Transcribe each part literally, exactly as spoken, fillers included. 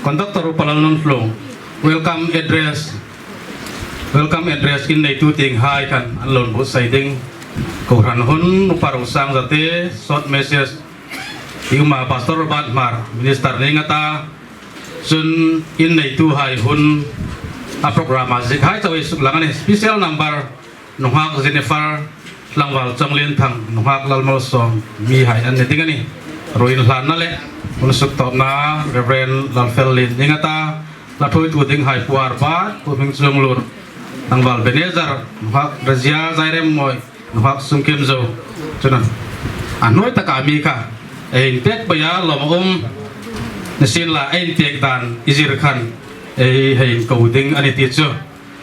Conductor Upa Lalnunthlung, welcome address, welcome address inneitu tienghai khan an lo buotsai ding. Kohran hun Upa Rosang Zate, short message, ti um a, Pastor Robert Hmar, Minister ni ngei a ta, chun inneituhai hun a program a ziek hai chau ei suklang a nih. Special number, nunghak Jennifer, tlangval Chawnglinthang, nunghak Lalmalsawm, mihai an ni ding a nih. Ruoinhlanna le hun suktawpna Reverend Lalfellien ni ngei a ta, hla thuoitu dinghai Pu Arbat, Pu Hmingchunglur, tlangval Ebenezer, nunghak Razia Zairemmawi, nunghak Sungkimzo. Chun a hnuoi taka mi kha ei inpek pei a, lawm a um. Nisienla ei inpek dan i zir khan ei hei inko ding a nih ti chu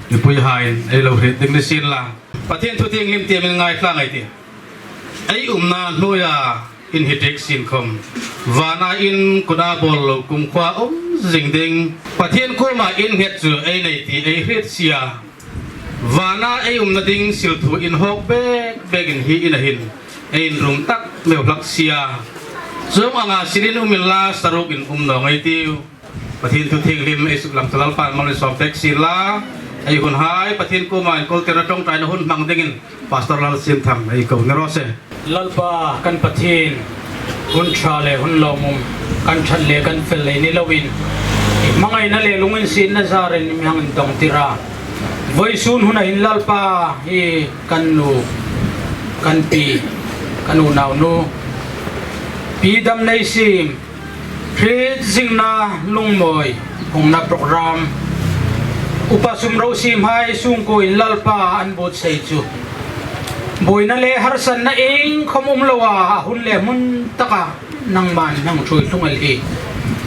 mipuihaiin ei lo hriet ding nisienla. Pathien thu thienghlim ti min ngaithla ngei ei tih. Ei umna hnuoia in hi ṭek sien khawm, vana in kut a bawl lo kumkhuoa um zing ding, Pathien kuoma in nghet chu ei nei ti ei hriet si a. Vana ei umna ding silthu inhawk bek bekin hi ina hin ei inrum tak meu hlak si a. Chuong anga silin um inla, sarukin um naw ngei ei tiu. Pathien thu thienghlim ei suklang chu Lalpan malsawm pek sien la. Ei hunhai Pathien kuoma inkawltirna ṭawngṭaina hun hmang dingin Pastor Lalsiemthang ei ko ni raw se. Lalpa kan Pathien, hun ṭha le hun lawmum, kan ṭhat le kan fel lei ni loin, i hmangaina le lunginsietna zarin mi hang indongtir a. Vawisun huna hin Lalpa, hi kan nu, kan pi, kan unaunu, Pi Damneisiem, hriet zingna lungmawi hungna program, Upa Sumrosiemhai sungkuoin Lalpa an buotsai chu buoina le harsatna iengkhawm um loa, a hun le hmun taka nangman hang ṭhuoi tlung el hi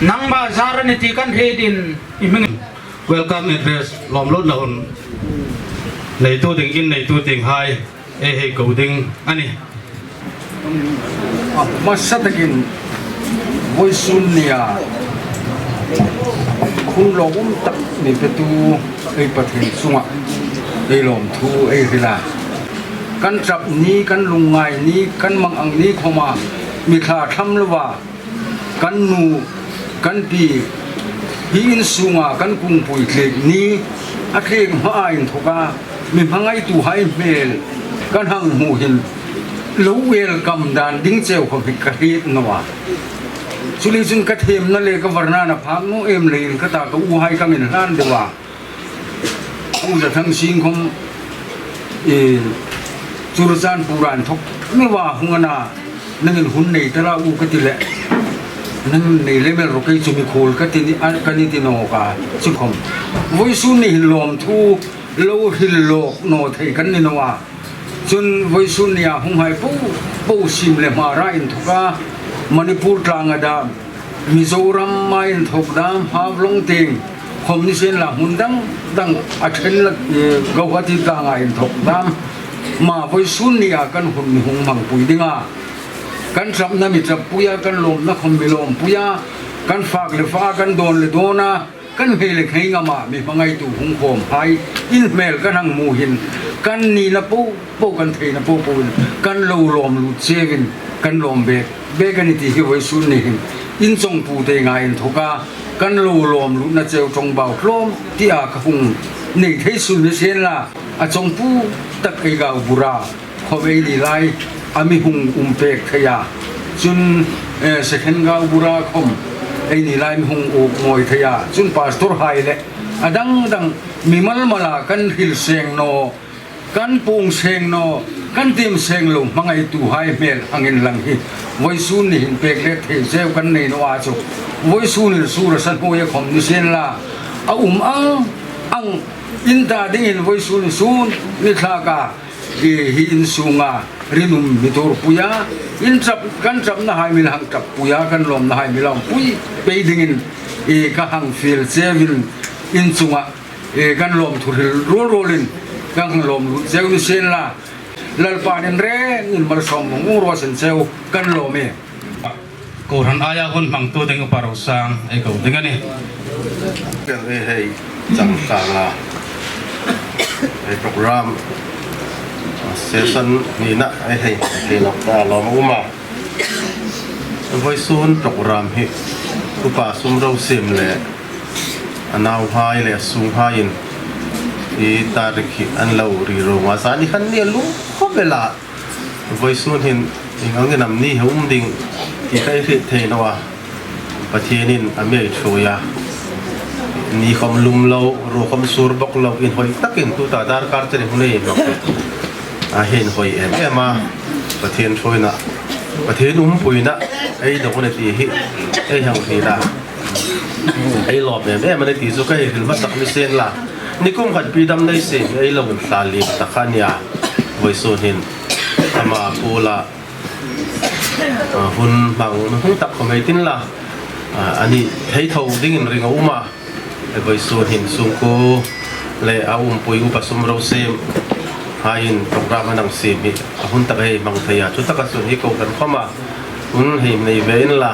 nangma zar a nih ti kan hrietin i hming. Welcome address, lawmlutna hun neitu ding, inneitu tienghai ei hei ko ding a nih. A hmasa takin vawisun nia hun lawmum tak mi petu ei Pathien chunga ei lawmthu ei hril a. Kan ṭap ni, kan lungngai ni, kan mangang ni khawma mi thla tham loa, kan nu, kan pi, hi in sunga kan kungpui thlek ni, a thlek hmaa inthoka mi hmangaituhai hmel kan hang hmu hin lo welcome dan ding cheu khawm hi ka hriet naw a. Chuleiin chun ka themna le ka varna a phak naw em leiin ka ta ka uhai ka min hlan deu a. Pu Zathangsieng khawm, e, Churachandpur-a inthok meuva hung a na, nangin hun nei ta la u ka ti leh, nang nei lem el rawh, kei chu mikhuol ka ti ni, a, ka ni ti nawk a, chu khawm. Vawisun ni hin lawmthu lo hril lawk naw thei kan ni naw a. Chun vawisun nia hunghai po po, Sim le Hmara inthoka, Manipur tlanga dam, Mizoram-a inthok dam, Haflong tieng khawm nisienla hmun dang dang, a ṭhen la, eh, Guwahati tlanga inthok dam, ma vawisun nia kan hun mi hung hmangpui dinga, kan ṭapna mi ṭappuia, kan lawmna khawm mi lawmpuia, kan fak le faka, kan dawn le dawna, kan nghei le nghei ngama mi hmangaitu hung khawmhai in hmel kan hang hmu hin, kan nina po po, kan theina po poin kan lo lawm lut cheuvin, kan lawm bek bek a nih ti hi vawisun ni hin in chawngpu tienga inthoka kan lo lawm lutna cheu ṭawngbau tlawm tia ka hung nei thei sun nisienla, a chawngpu tak ei gaubura khawm ei ni lai a mi hung um pek thei a. Chun, eh, second gaubura khawm ei ni lai mi hung uk ngawi thei a. Chun pastor hai le a dang dang mimal mala kan hril seng naw, kan puong seng naw, kan tiem seng lo hmangaituhai hmel hang inlang hi vawisun ni hin pek let thei cheu kan nei naw a chu. Vawisun hin sur a sa hnuoia khawm nisienla, a um ang ang in ta dingin vawisun sun ni thlaka, i, hi in sunga rinum mi tuorpuia, in ṭap, kan ṭapnahai mi la hang ṭappuia, kan lawmnahai mi lawmpui pei dingin, i, ka hang fiel cheuvin in chunga, i, kan lawmthu hril ruol ruolin kan hang lawm lut cheu nisienla, Lalpan in rengin malsawm mawng mawng raw sien cheu, kan lawm e. Kohran aia hun hmangtu ding Upa Rosang ei ko ding a nih. Kan ei hei chang tlang a, ei program, a, session hnina ei hei, hei lawk ta lawm a um a. Vawisun program hi Upa Sumrosiem le A nauhai le a sunghaiin hi tarik hi an lo ri ro a, zani khan ni a lum khawp el a. Vawisun hin ieng angin am ni hi um ding ti kha ei hriet thei naw a. Pathienin a mi ei ṭhuoi a. Ni khawm lum lo, ruo khawm sur bawk lo, inhawi takin tuta darkar chen hun ei inhmang a, hi inhawi em em a. Pathien ṭhuoina, Pathien umpuina ei dawng a ni ti hi ei hang hriet a. Ei lawm em em a ni ti chu ka hei hril hmasak ni sien la. Nikum khat Pi Damneisiem ei lo inthlal liem ta kha a nia. Vawisun hin ama puola, a, hun hmang hun tak khawm ei ti inla, a, a ni thei tho dingin ring a um a. Vawisun hin sungkuo le a umpui Upa Sumrosiem haiin program an hang siem hi a hun tak hei hmang thei a, chu taka chun hi kohran khawma hun hei nei ve inla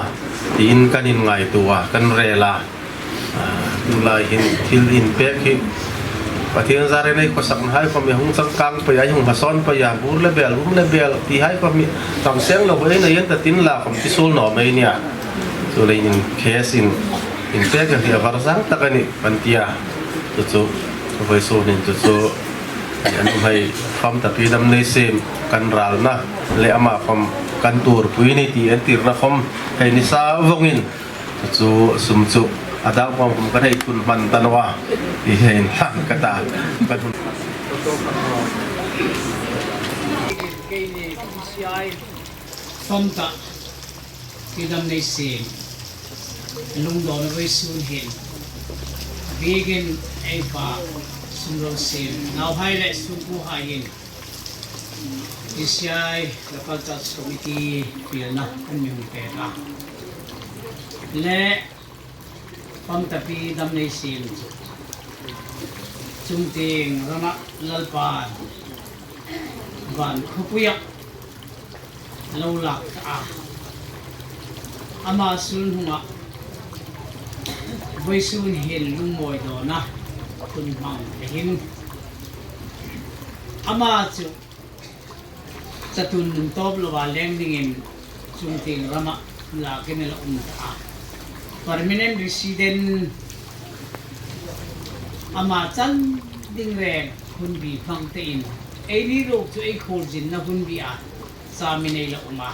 tiin kan inngaituo a, kan rel a. A, tulai hin thil inpek hi Pathien zarin ei khawsakna hai khawm hi hung changkang pei a, hung hmasawn pei a, bur le bel, um le bel ti hai khawm hi tam seng lo ei nei en ta tin la khawm ti suol naw mei nia. Chuleiin case in, inpek hi a var zang tak a nih kan ti a. Chu chu, vawisun hin chu chu, a nuhmei khawm ta Pi Damneisiem kan ralna le ama khawm kan tuorpui ni ti entirna khawm hei ni sa vawngin, chu sum chu a dang pawm khawm kan hei thun hman ta naw a, ti hei inhlan ka ta. Kan hun. Khawm ta Pi Damneisiem lungdawnna vawisun hin, biekin ei pa Sumrosiem, nauhai le sungkuohaiin T C I Local Church Committee pilna an mi hung pek a. Le, Famta Pi Damneisiem chu chungtieng rama Lalpan van khawpuia lo lak ta a. Ama sun hunga vawisun hin lungmawi dawna hun hmang te hin ama chu chatuon nun tawp loa leng dingin chungtieng rama lakin a la um ta a. Permanent resident ama chan ding reng hunbi hmang tein eini ruok chu ei khuolzinna hunbia chamin ei la um a.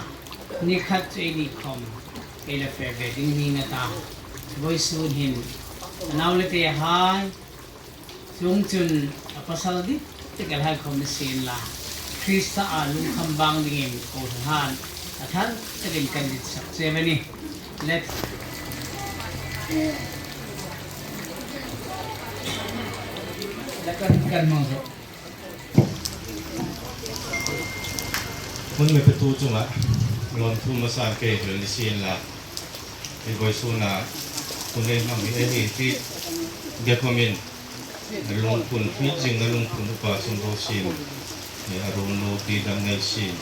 Ni khat chu eini khawm ei la fe ve ding ning a ta. Vawisun hin a nau le tehai, chuongchun a pasal dik dik el hai khawm ni sienla, Krista a lungkham bang dingin kohranhan a thar takin kan ditsak che a nih. Let, let kan, kan hmang rawh. Hun mi petu chunga lawmthu hmasa kei hril ni sienla, hi vawisuna hun ei hmang hi ei hriet ding khawmin, lungphun hriet zingna lungphun Upa Sumrosiem, a ruolnu Pi Damneisiem,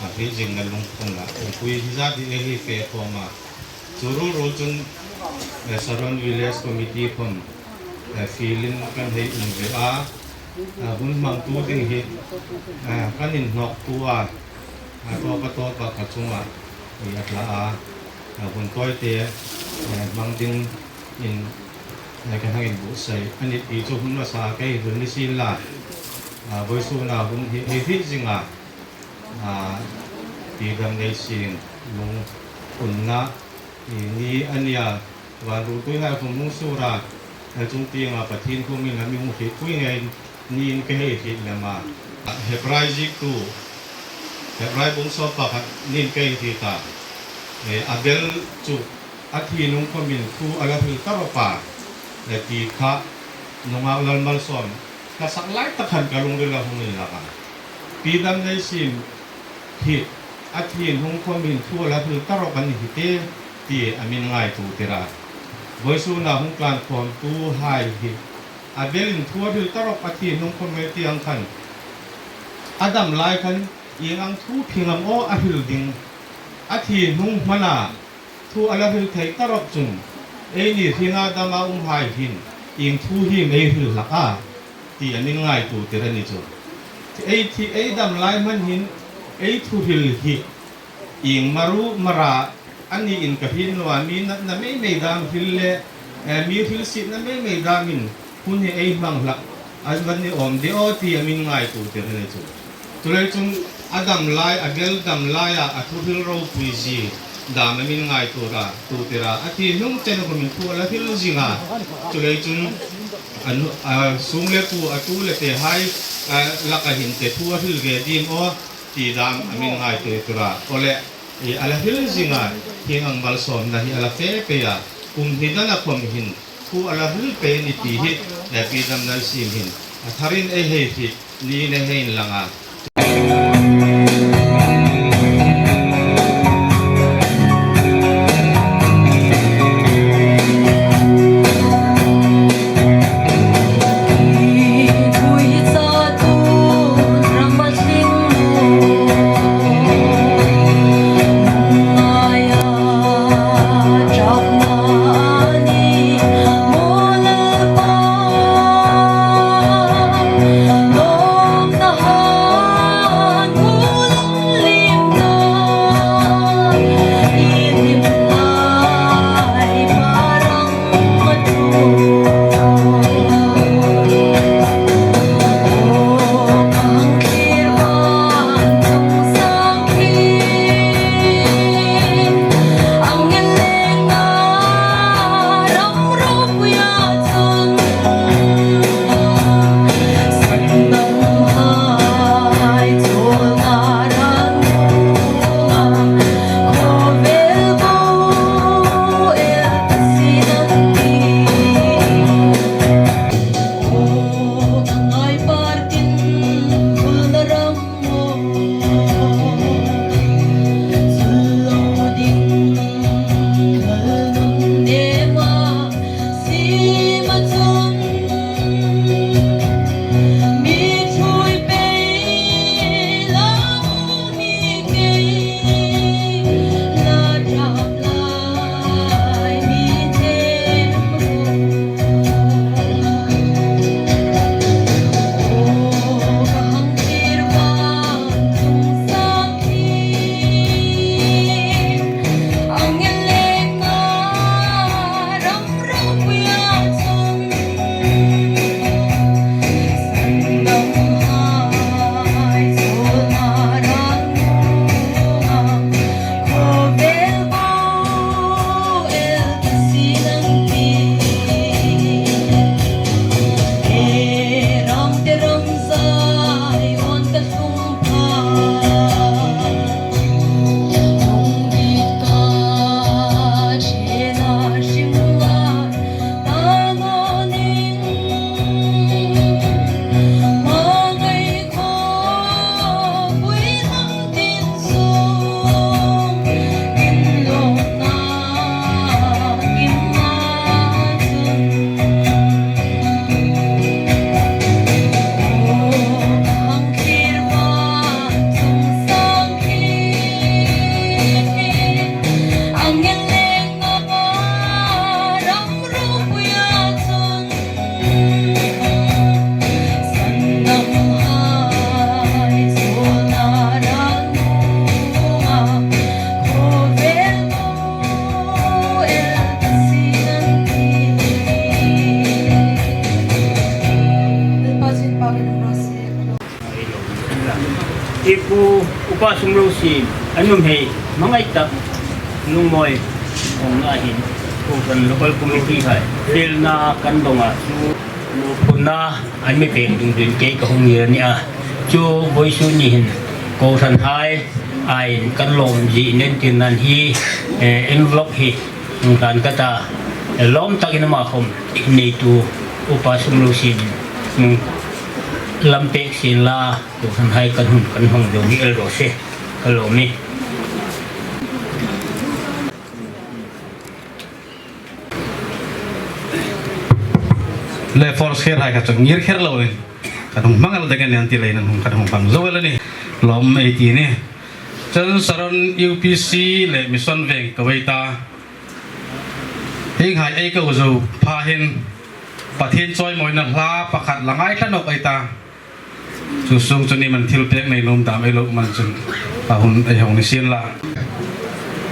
a hriet zingna lungphun a umpui hi zat hi ei hei fe khawm a. Chu ruol ruol chun, eh, Saron Village Committee khawm, eh, fielin kan hei um ve a. Eh, hun hmangtu ding hi, eh, kan inhnawktu a, eh, tawpa tawpa kha chunga ei a tla a. Eh, hun tawite, eh, hmang dingin, eh, kan hang inbuotsai a nih ti chu hun hmasa kei hril ni sienla. Eh, vawisuna hun hi ei hriet zing a. A, Pi Damneisiem lungphunna ni a nia, van ruotuihai khawm hung sur a, a chungtienga Pathien kuomin a mi hung hrietpui ngei niin ka hei hriet lem a. Hebrai ziektu, Hebrai bung sawm pakhat niin ka hei hriet a. E, Abel chu a thi hnung khawmin thu a la hril ta rawp a, e, ti kha nunghak lal Malsawm ka sak lai tak khan ka lungrila hung inlak a. Pi Damneisiem hi a thi hnung khawmin thu a la hril ta rawp a ni hi te, ti a min ngaituo tir a. Vawisuna hung tlan khawmtuhai hi Abelin thu a hril ta rawp a thi hnung khawm ei ti ang khan, a dam lai khan ieng ang thu phing am aw a hril ding? A thi hnung hmana thu a la hril thei ta rawp chun, eini hringa dama umhai hin ieng thu hi am ei hril hlak a, ti a min ngaituo tir a ni chu. Ei thi, ei dam lai hman hin ei thuhril hi ieng maru mara a niin ka hriet naw a, mi natna mei mei dam hril le Eh, mi hrilsietna mei mei damin hun hi ei hmang hlak a va ni awm de aw ti a min ngaituo tir a ni chu. Chuleiin chun a dam lai, a gel dam laia a thuhril ropui zie dam a min ngaituo ra, tuo tir a. A ti hnung chen khawmin thu a la hril zing a. Chuleiin chun a nu, a sung le kuo, a tu le tehai, a, laka hin te thu a hril ve ding aw ti dam a min ngaituo tir a. Awle, i, a la hril zing a, hieng ang malsawmna hi a la fe pei a. Kum hni dana khawm hin thu a la hril pei a ni ti hi, eh, Pi Damnalsiem hin a tharin ei hei hriet niin ei hei inlang a. Ipu Upa Sumrosiem, a nuhmei hmangai tak, lungmawi hawngna hin, Kohhran Local Committee hai fielna kan dong a, chu nuhmei phurna an mi pek dungzuiin kei ka hung ngir a nih a. Chu vawisun ni hin, Kohhranhai aiin kan lawm zie inentirna hi, eh, envelope hi hung tlan ka ta, lawm takin ama khawm neitu Upa Sumrosiem, mm, lam pek sien la, Kohhranhai kan hun kan hmang deu ni el ro se, ka lawm e. Le force kher hai kha chu ngir kher lo ni. Kan hung hmang el ding a nih an ti leiin an hung, kan hung hmang zo el a nih. Lawm ei ti nih. Chun Saron U P C le Mission Veng ka vei ta. Hienghai ei ko zo pha hin Pathien chawimawina hla pakhat la ngaithla nawk ei ta. Chu sung chu ni man thil pek nei nuom dam ei lo um a ni chun, a hun ei hawng ni sien la.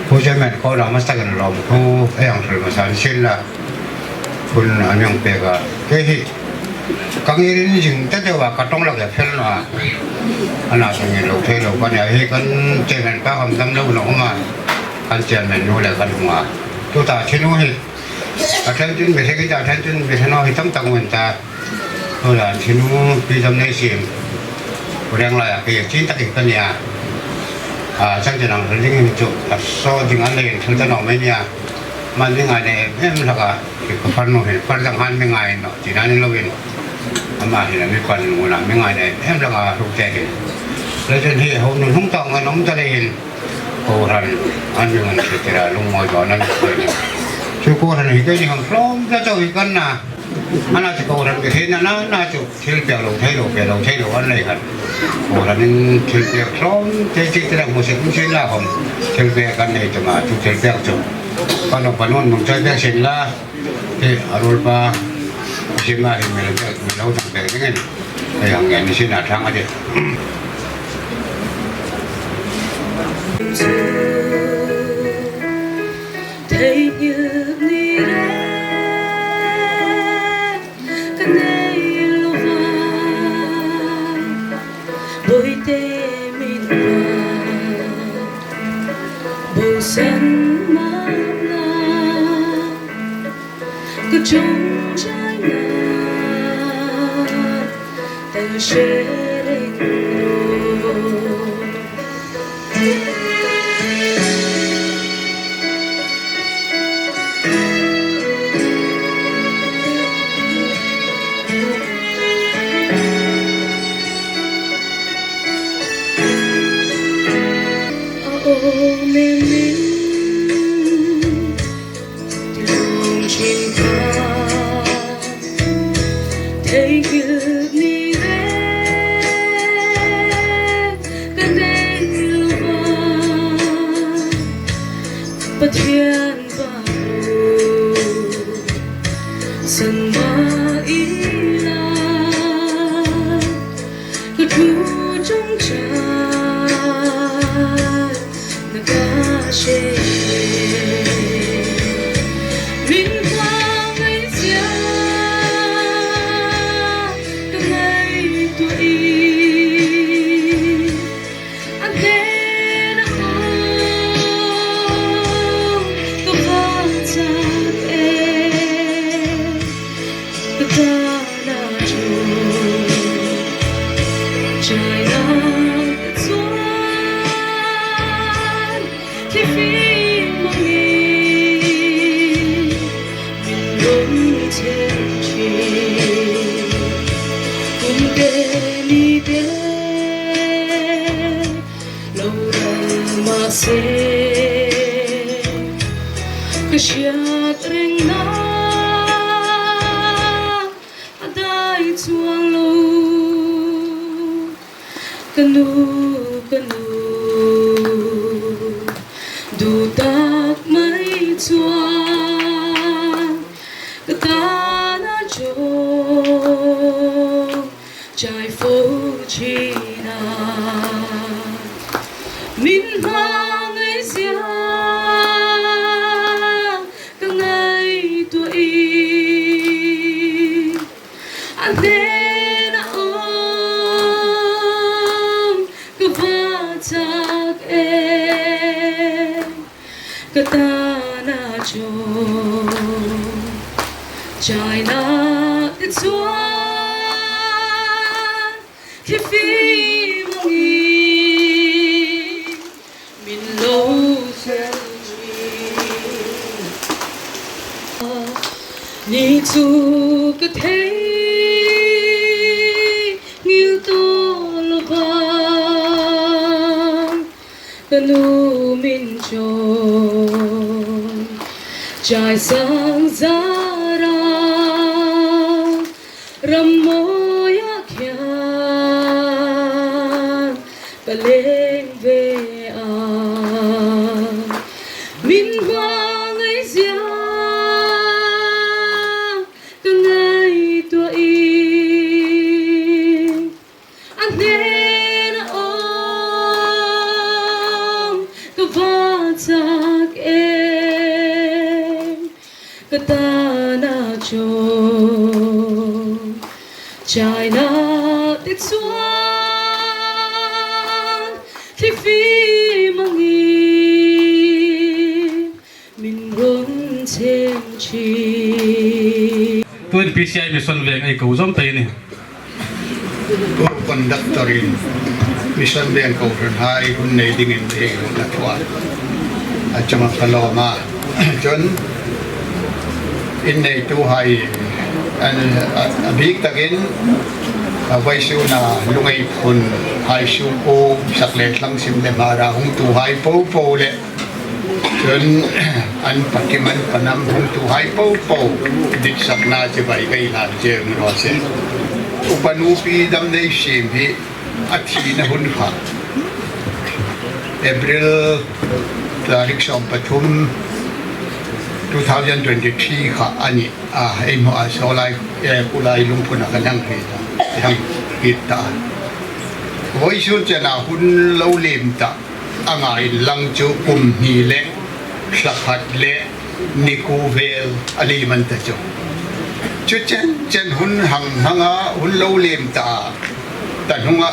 Pu Chairman, ko la masa kan lawm thu ei hang hril masa ni sien la. Hun an hang pek a, kei hi ka ngir in zing ta deu a, ka ṭawng lak le fel naw a. Ana ṭawng in lo thei lo ka nih a, hi kan chairman pa khom dam lo naw um a, kan chairman nu le kan hung a. Tuta thinu hi a ṭhen chun mi hre, kita ṭhen chun mi hre naw hi tam tak um ta. Tuta thinu Pi Zamneisim, Pu Renglai a, kei chin tak hi ka nih a. A, chang chen ang ding in chu a saw ding an lei in thil ta naw mei nia. Man mi ngai nei em em hlak a, ka far nu hin far dang han mi ngai naw, tina ni lovin. Ama hin a mi pan nuna mi ngai nei em em hlak a, hruk te hin. Le chen hi ho nun hung tawng an um ta leiin, kohran an mi ngan se tira lung mawi dawn an koi ni. Chu kohran hi kei ni hang hlawm ta chau hi kan na. Ana chu kohran ke thei na na na chu. Thil pek lo thei lo, pek lo thei lo an lei khan. Kohranin thil pek hlawm thei thei te la hmu sek sek la khom. Thil pek kan nei tum a, chu thil pek chu. Kan lo panun mung chai pek sin la. Te a ruol pa. Sima hi mi lo pek, mi lo dang pek dingin. Ei hang ngen ni sin a thang a ti. Thei ngil ni re. Ka nei lo va, boi te min va, bo san ma na, ka chong chai na, ta she reng lo. Thei ngil ni re, ka nei lo va, Pathian ba lo, san ma i la. Ka thu chang chai na ka she. Min hma ngaizia ka ngaituo i. A hnena om ka va chak e. Ka tana chu chai na ka chuan, thi fim angin min rawn chen ṭhin. Kum te ni te lo lal ma se, ka hriat reng na a dai chuang lo. Ka nu, ka nu, duh tak mai chuan ka tana chawng chai fo ṭhin a. Min hma ngaizia ka ngaituo i. A hnena om ka va chak e. Ka tana chawng chai na te chuan, thi fim angin min lo zel ṭhin. Ni chu ka thei ngil tawh lo va, ka nu min chawng chai sang zara, ram mawiah khian ka leng ve a. Min hma ngaizia ka ngaituo i. A hnena om ka va chak e. Ka tana chu China te chuan thlifim angin min rawn chhem ṭhin. Tuin P C I Mission Veng ei ko zawm ta a ni. Pu conductor-in Mission Veng kohranhai hun nei dingin ei hung a thuah a chunga ka lawm a. Chun inneituhai, an, a, a bik takin, a, vawisuna lungngai phun hai su ko sak le thlang sim le hmara hung tuhai po po le chun an pakim an panam hung tuhai po po ditsakna chibai ka hlan cheu ni raw se. Upa nupi Damneisiem hi a thina hun kha April tarik sawm pathum, two thousand twenty-three kha a ni a, ei hmu a, saw lai, eh, Kulai Lungphuna kan hang hriet ta, hang hriet ta. Vawisun chena hun lo lem ta anga inlang chu kum hni le thla khat le ni kuo vel a lem an ta chu. Chu chen chen hun hang hmanga hun lo lem ta ta hnunga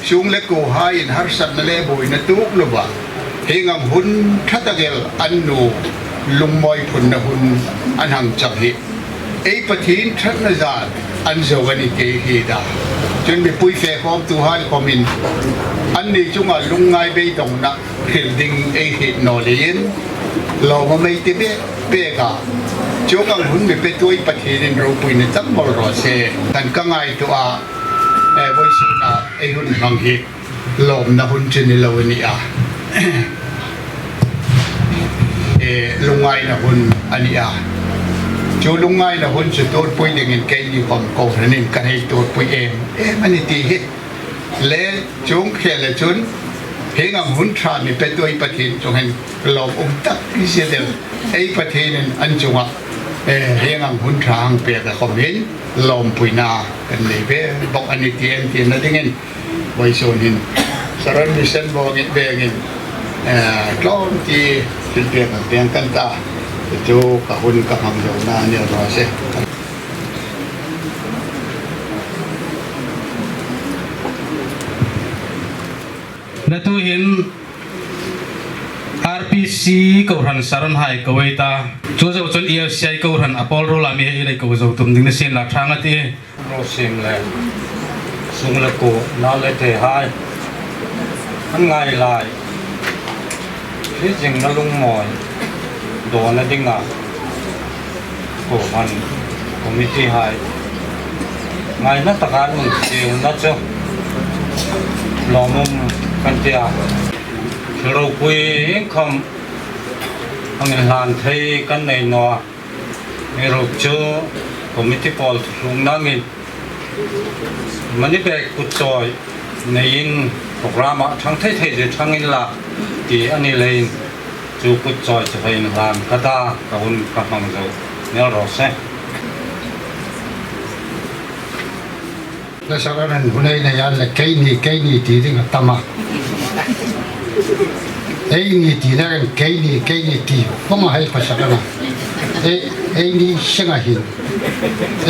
sung le kuohaiin harsatna le buoina tuok lova hieng ang hun ṭha tak el an nu lungmawi phunna hun an hang chang hi ei Pathien ṭhatna zan an zo a ni tih ei hriet a. Chun mipui fe khawmtuhai khawmin anni chunga lungngai beidongna hril ding ei hriet naw leiin lawmum ei ti bek bek a. Chuong ang hun mi petu ei Pathienin ropuina tam mawl raw se. Kan ka ngaituo a, eh, vawisuna ei hun hmang hi lawmna hun chu ni lo a ni a. Eh, lungngaina hun a ni a. Chu lungngaina hun chu tuorpui dingin keini khawm kohranin ka hei tuorpui em em a ni ti hi. Le chuong khela chun hieng ang hun ṭha mi petu ei Pathien chungah lawmum tak zet el ei Pathienin an chunga, eh, hieng ang hun ṭha hang pek a khawmin lawmpuina kan nei ve bawk a ni ti an tina dingin vawisun hin Saron Mission Veng-in, Veng-in, eh, tlawmte thilpek an pek kan ta. Chu ka hun ka hmang zo na ni raw se. Na tuhin R P C kohran Saronhai ko ei ta. Chu zo chun E F C I kohran a pawl ruola mi hei lei ko zo tum ding ni sien la ṭha ngei a tih. Ro sim le sung le kuo, nau le thei hai an ngai lai. Hi zingna lungmawi dawna dinga kohran committee hai ngaina taka an hung sielna chu lawmum kan ti a. Thil ropui iengkhawm hang inhlan thei kan nei naw a. Amiruokchu committee pawl thu hluong nangin mani bek kut chawi neiin program a ṭhang thei thei chu ṭhang inla ti a ni leiin chu kut chawi chu hei inhlan ka ta, ka hun ka hmang zo nel raw se. Na Saron hun ei nei a le keini, keini ti ding a tam a. Eini tina kan keini, keini ti vawng a hei khawsak a na. Ei, eini senga hin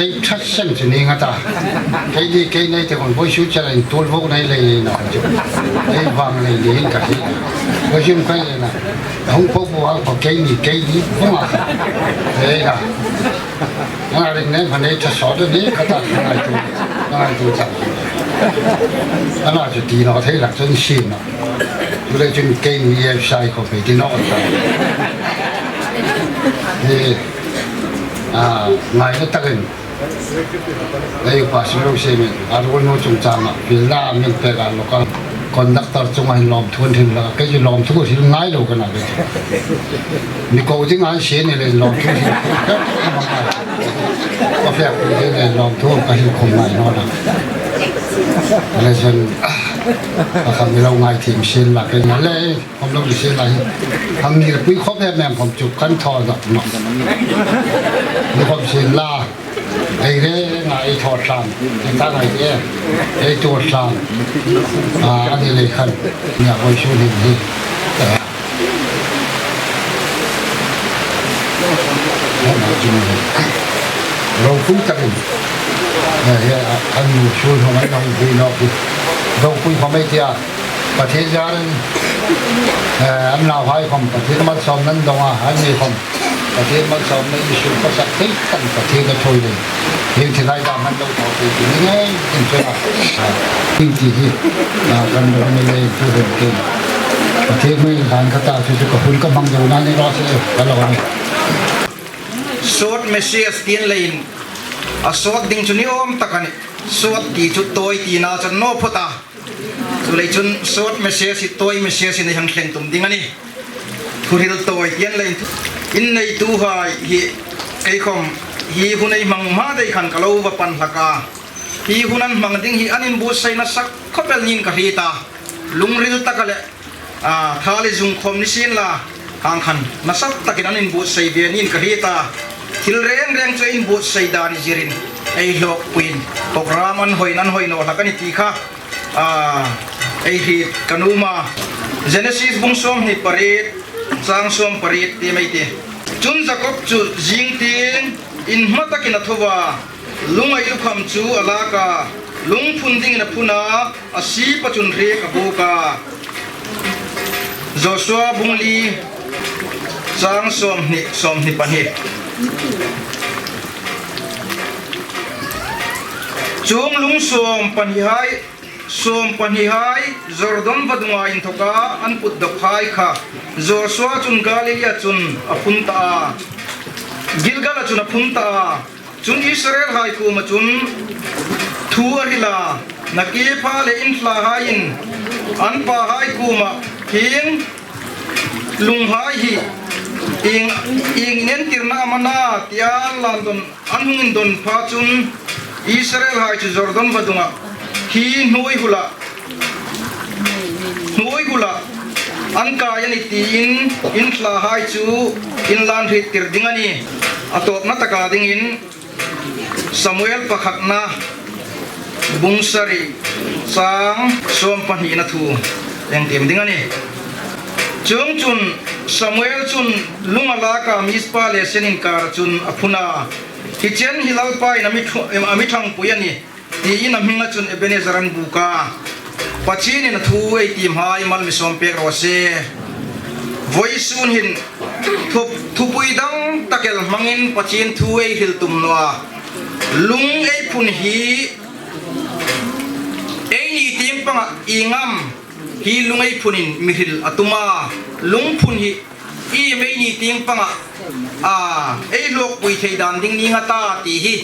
ei ṭha seng chu ning a ta. Keini, keini te kon boi su chala in tul vawng nei lei na chu. Ei vang lei ni in ka hi. Boi su kai lei na. Hung po po a ko keini, keini vawng a. Ei na. Ana ring nei phan ei ṭha sawt a ni ka ta, ana tu, ana tu chang. Ana chu ti naw thei lak chun sin naw. Chu le chun keini E F C I ko pe ti naw ta. Ni, a, ngaina takin ei upa Sir Rosiemin a ruolnu chungchanga pilna min pek a, local conductor chunga hin lawmthu an hril hlak a, kei chu lawmthu ka hril ngai lo ka na ve. Mi ko ding an sie ni le lawmthu hril. Ka fe ku de le lawmthu ka hril khum ngai naw la. Le chun, ah, ka kham mi lo ngai thiem sien la kei na le. Khawm lo ni sien la hi. Hang ni le pui khawp em em khawm chu kan thaw dawk naw. Ni khawm sien la. Ei renga ei thaw tlang. Ei ta ngai te. Ei thaw tlang. A, a ni le khan. Nia hoi su ni hi. Ropui takin, eh, eh, an nu sul hmang an hung vui nawk hi ropui khom ei tia. Pathien zarin, eh, an nauhai khom Pathien malsawmna an dong a, anni khom Pathien malsawmna in suk pasak thei tak Pathien a thuoi lei. Hieng thilai dam han lo thaw thei ti ni ngei in chela. Hieng ti hi, ah, kan lo ni lei tu hen ke. Pathien mi hlan ka ta chu chu ka hun ka hmang dona ni raw se, ka lo ni. Short message tiin leiin, a short ding chu ni awm tak a nih. Short ti chu tawi tina chu a ni phawt a. Chuleiin chun short message hi tawi message-in ei hang thleng tum ding a nih. Thuhril tawi tiin leiin, in neituhai hi, kei khom hi hun ei hmang hma dai khan ka lo va pan hlak a. Hi hun an hmang ding hi an inbuotsai nasa khawp el niin ka hriet a. Lungril taka le, a, tha le zung khom ni sien la, hang khan nasa takin an inbuotsai ve niin ka hriet a. Thil reng reng chu inbuotsai dan ni zirin ei hlawkpuiin program an hoi, an hoi naw hlak a nih ti kha, a, ei hriet ka nuom a. Genesis bung sawmhni pariet, chang sawm pariet ti mei ti. Chun Jakob chu zing tieng in hma takin a tho a, lungawi lukham chu a lak a, lung phun dingin a phun a, a sip a chun hriek a buk a. Joshua bung li, chang sawmhni, sawmhni pahni. Chuong lung sawm pahnihai, sawm pahnihai Jordan vadunga inthoka an put dawk hai kha Joshua chun Galilee-a chun a phun ta a, Gilgal-a chun a phun ta a. Chun Israelhai kuoma chun thu a hril a, nakie pha le in thlahaiin an pahai kuoma, hieng lunghai hi ieng, ieng inentirna am a na tia an la indawn, an hung indawn pha chun Israelhai chu Jordan vadunga hi hnuoi hula, hnuoi hula an kai a nih tiin in thlahai chu inlan hriettir ding a nih. A tawpna taka dingin Samuel pakhatna bung sari chang sawm pahnina thu ei tiem ding a nih. Chuongchun Samuel chun lung a lak a Mizpa le Sen inkara chun a phun a, hi chen hi Lalpain a mi thu-, a mi ṭhangpui a nih, tiin a hminga chun Ebenezer an buk a. Pathienin a thu ei tiemhai mal mi sawm pek raw se. Vawisun hin thu-, thupui dang tak el hmangin Pathien thu ei hril tum naw a. Lung ei phun hi eini tieng panga ieng am hi lung ei phunin mi hril a tum a. Lung phun hi iem eini tieng panga, a, ei hlawkpui thei dan ding ni nga ta ti hi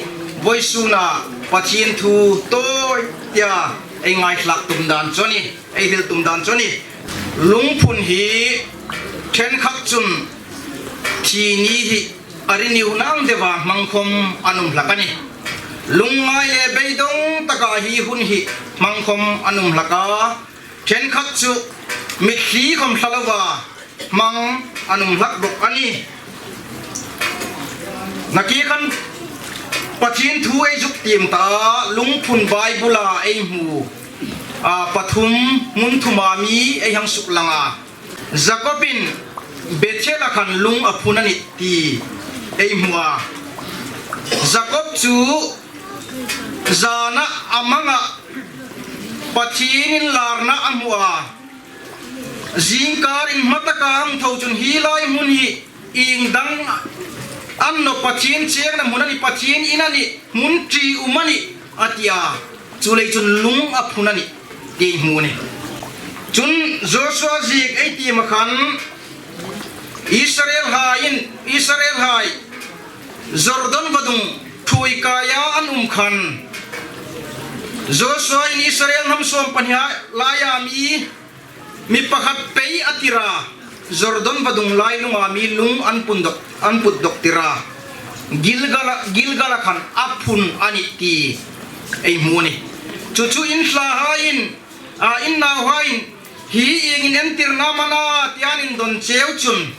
vawisuna Pathien thu tawi tia ei ngaithlak tum dan chu a nih, ei hril tum dan chu a nih. Lung phun hi ṭhenkhat chun thi ni hi a ri niu nang deua hmang khom an um hlak a nih. Lungngai le beidong taka hi hun hi hmang khom an um hlak a. Ṭhenkhat chu mitthli khom thla lova hmang an um hlak bawk a nih. Nakie khan Pathien thu ei zuk tiem ta a, lungphun Bible-a ei hmu, a, pathum, hmun thuma mi ei hang suklang a. Jakobin Bethel-a khan lung a phun a nih ti ei hmu a. Jakob chu zana a manga Pathien inlarna a hmu a. Zingkarin hma taka a hang tho chun hi lai hmun hi ieng dang a ni naw, Pathien chengna hmun a nih, Pathien in a nih, hmun ṭium a nih, a ti a. Chuleiin chun lung a phun a nih ti ei hmu a nih. Chun Joshua ziek ei tiem a khan Israelhaiin, Israelhai Jordan vadung ṭhuoi kaia an um khan Joshuain Israel hnam sawm pahni laia mi, mi pakhat pei a tir a, Jordan vadung lailunga mi lung an phun dawk, an phun dawk tir a. Gilgal-a, Gilgal-a khan a phun a nih ti ei hmu a nih. Chu chu in thlahaiin, a, in nauhaiin hi ieng inentirna am a na tia an indawn cheu chun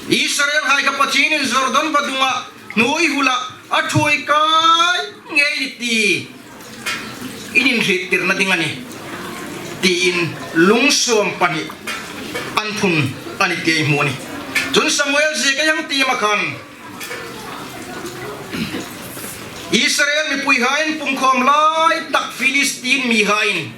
Israelhai kha Pathienin Jordan vadunga hnuoi hula a ṭhuoi kai ngei a nih ti in inhriettirna ding a nih, tiin lung sawm pahni an phun a nih ti ei hmu a nih. Chun Samuel ziek ei hang tiem a khan Israel mipuihaiin pungkhawm lai tak Philistine mihaiin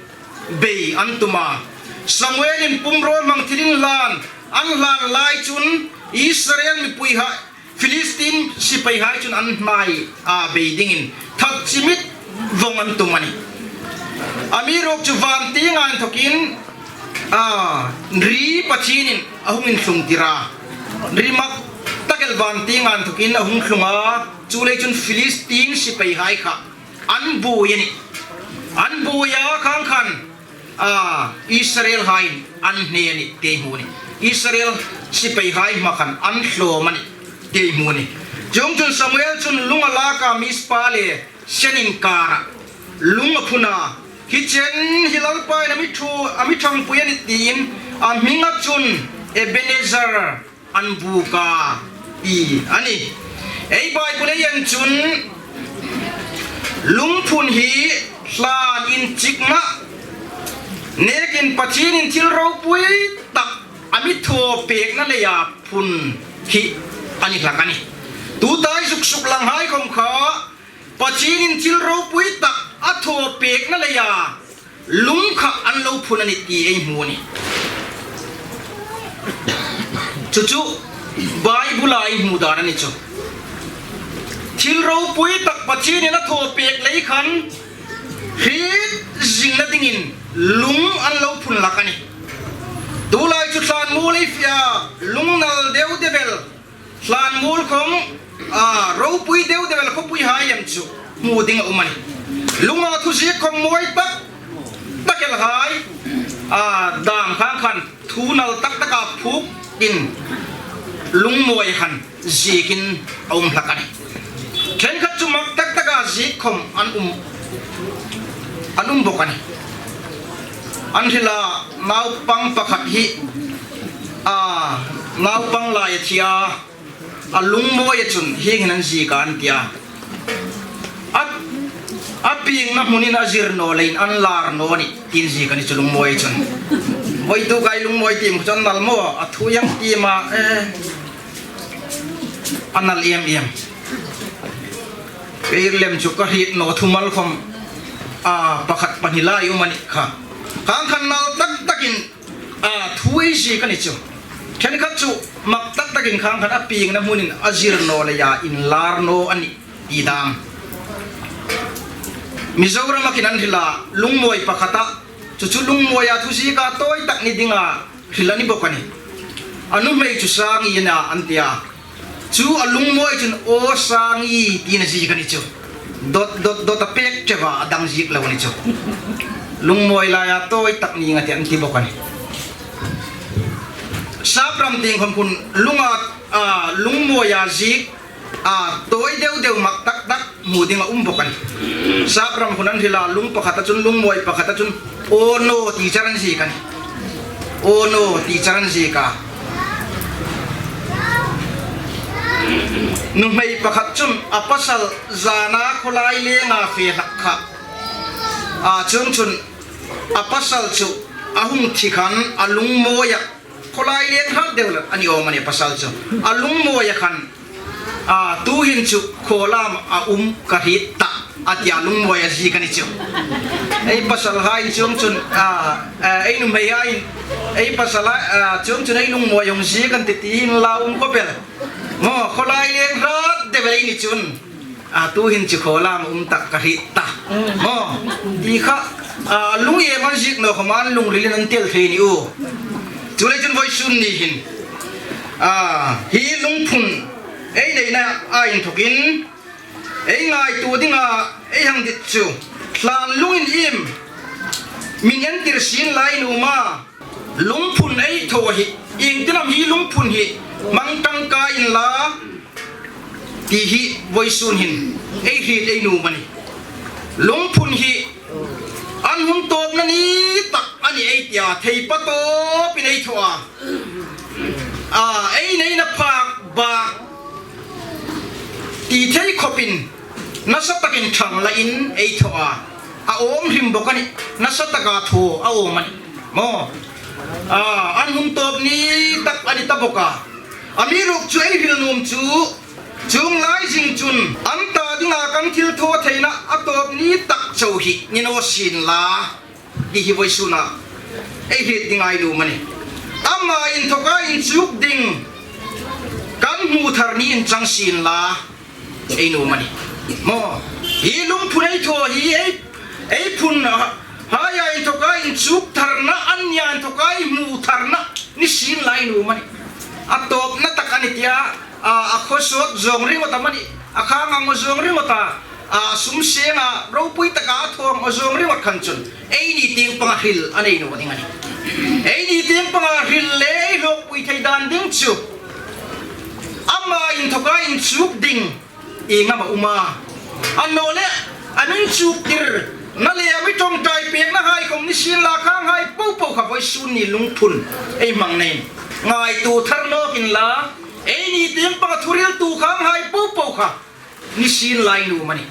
bei an tum a. Samuelin pumraw hmang thil inhlan an hlan lai chun Israel mipuihai Philistine sipaihai chun an hmai a bei dingin that chimit vong an tum a nih. Amiruokchu vantienga inthokin, a, ri Pathienin a hung inthlung tir a. Ri mak tak el vantienga inthokin a hung thlung a. Chuleiin chun Philistine sipaihai kha an buoi a nih. An buoi a khang khan, a, Israelhaiin an hne a nih ti ei hmu a nih. Israel sipaihai hma khan an hlawm a nih ti ei hmu a nih. Chuongchun Samuel chun lung a lak a, Mizpa le Sen inkara lung a phun a. Hi chen hi Lalpain a mi thu, a mi ṭhangpui a nih tiin a hminga chun Ebenezer an buk a ti a nih. Ei Bible-a chun lungphun hi hlan inchikna nekin Pathienin thil ropui tak a mi thaw pekna leia phun hi a ni hlak a nih. Tuta ei zuk suklanghai khom kha Pathienin thil ropui tak a thaw pekna leia lung kha an lo phun a nih ti ei hmu a nih. Chu chu Bible-a ei hmu dan a ni chu. Thil ropui tak Pathienin a thaw pek lei khan hriet zingna dingin lung an lo phun hlak a nih. Tulai chu thlanmuol ei fe a, lungnal deu deu el, thlanmuol khom, a, ropui deu deu el khawpuihai am chu hmu ding a um a nih. Lunga thu ziek khom mawi tak tak elhai, a, dam khang khan thu nal tak taka phukin lungmawi khan ziekin a um hlak a nih. Ṭhenkhat chu mak tak taka ziek khom an um, an um bok a nih. An hrila naupang pakhat hi, a, naupang lai a thi a, a lungmawia chun hieng hin an ziek a an ti a. A, a piengna hmunin a zir naw leiin an lar naw a nih tiin ziek a ni chu lungmawia chun. Voituk ei lungmawi tiem chu a nal maw, a thu ieng tiem a, eh, a nal em em. Kei lem chu ka hriet naw thumal khom, a, pakhat pahni lai um a nih kha. Khang khan nal tak takin, a, thu ei ziek a ni chu. Ṭhenkhat chu mak tak takin khang khan a piengna hmunin a zir naw leia inlar naw a nih ti dam. Mizorama khin an hrila lungmawi pakhata, chu chu lungmawia thu zieka tawi tak ni dinga hril a ni bok a nih. A nuhmei chu Sangi a nih an ti a. Chu a lungmawi chun, "Aw Sangi," tiin a ziek a ni chu. Dot, dot, dot a pek ṭeuva a dang ziek lo a ni chu. Lungmawi laia tawi tak ning a tih an ti bok a nih. Sapram tieng khom khun lunga, a, lungmawia ziek, a, tawi deu deu mak tak tak hmu ding a um bok a nih. Sapram khun an hrila lung pakhata chun, lungmawi pakhata chun, "Oh no," ti char an ziek a nih. "Oh no," ti char an ziek a. Nuhmei pakhat chun a pasal zana khawlai lenga fe hlak kha. A, chuongchun a pasal chu a hung thi khan a lungmawia khawlai leng hrat deu a ni awm a nih a pasal chu. A lungmawia khan, a, tuhin chu khawlam a um ka hriet ta, a ti a, lungmawia ziek a ni chu. Ei pasalhai chuongchun, a, a, ei nuhmeihai, ei pasalhai, a, chuongchun ei lungmawi hung ziek an ti ti hin la um khawp el. Maw, khawlai leng hrat deu ei ni chun. A, tuhin chu khawlam um tak ka hriet ta. Mm. Maw, ti kha, a, lung em an ziek naw khom an lungrilin an tel thei ni u. Chuleiin chun vawisun ni hin, a, hi lungphun ei neina a inthokin, ei ngaituo dinga ei hang dit chu, thlan lungin iem min entir sien lai nuom a. Lungphun ei thaw hi, iengtin am hi lungphun hi hmang tangka inla, ti hi vawisun hin ei hriet ei nuom a nih. Lungphun hi an hun tawpna ni tak a nih ei ti a, thei pa tawpin ei thaw a. A, ei neina phak bak ti thei khawpin nasa takin ṭhang lain ei thaw a. A awm hrim bok a nih, nasa taka thaw a awm a nih. Maw, a, an hun tawp ni tak a ni ta bok a. Amiruokchu ei hril nuom chu, chuong lai zing chun an ta dinga kan thilthawtheina a tawp ni tak chau hi ni naw sienla, ti hi vawisuna ei hriet ding ei nuom a nih. Ama inthawka inchuk ding kan hmu thar ni inchang sienla, ei nuom a nih. Maw, hi lungphun ei thaw hi ei, ei phun a, haia inthawka inchuk tharna, annia inthawka ei hmu tharna ni sienla ei nuom a nih. A tawpna tak a ni tia, a, a khawsawt zawng ringawt amanih, a khang ang zawng ringawt a, a sum senga ropui taka a thaw ang zawng ringawt khan chun eini tieng panga hril a nei naw ding a nih. Eini tieng panga hril le ei hlawkpui thei dan ding chu ama inthawka inchuk ding ieng am a um a? Annawleh a mi inchuktirna le a mi ṭawngṭai pekna hai khawm ni sienla, khang hai popo kha vawisun ni lungphun ei hmang nain ngaituo thar nawk inla, eini tieng panga thuhriltu khang hai popo kha ni sienla ei nuom a nih.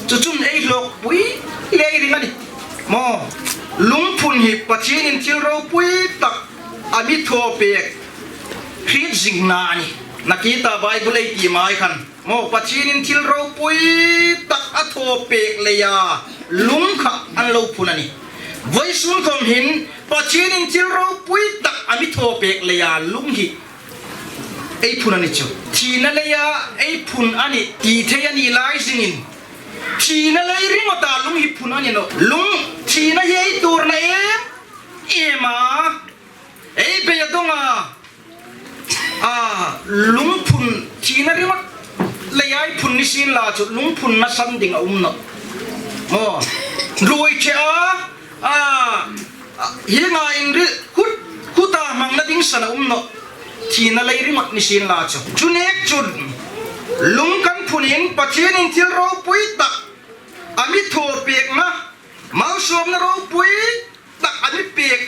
Chu chun ei hlawkpui lei ring a nih. Maw, lungphun hi Pathienin thil ropui tak a mi thaw pek hriet zingna a nih. Nakie ta Bible ei ti mai khan, maw, Pathienin thil ropui tak a thaw pek leia lung kha an lo phun a nih. Vawisun khawm hin Pathienin thil ropui tak a mi thaw pek leia lung hi ei phun a ni chu. Thina leia ei phun a nih ti thei a ni lai zingin, thina lei ringawta lung hi phun a ni nawh. Lung, thina hi ei tuorna em em a, ei beidong a, a, lungphun, thina ringawt leia ei phun ni sienla chu lungphun nasan ding a um nawh. Aw, ruoi che a, a, a, hi nga inri khut, khuta hmangna ding san a um nawh. Thina lei ringawt ni sienla chu. Chu nek chun lung kan phunin Pathienin thil ropui tak a mi thaw pekna, malsawmna ropui tak a mi pek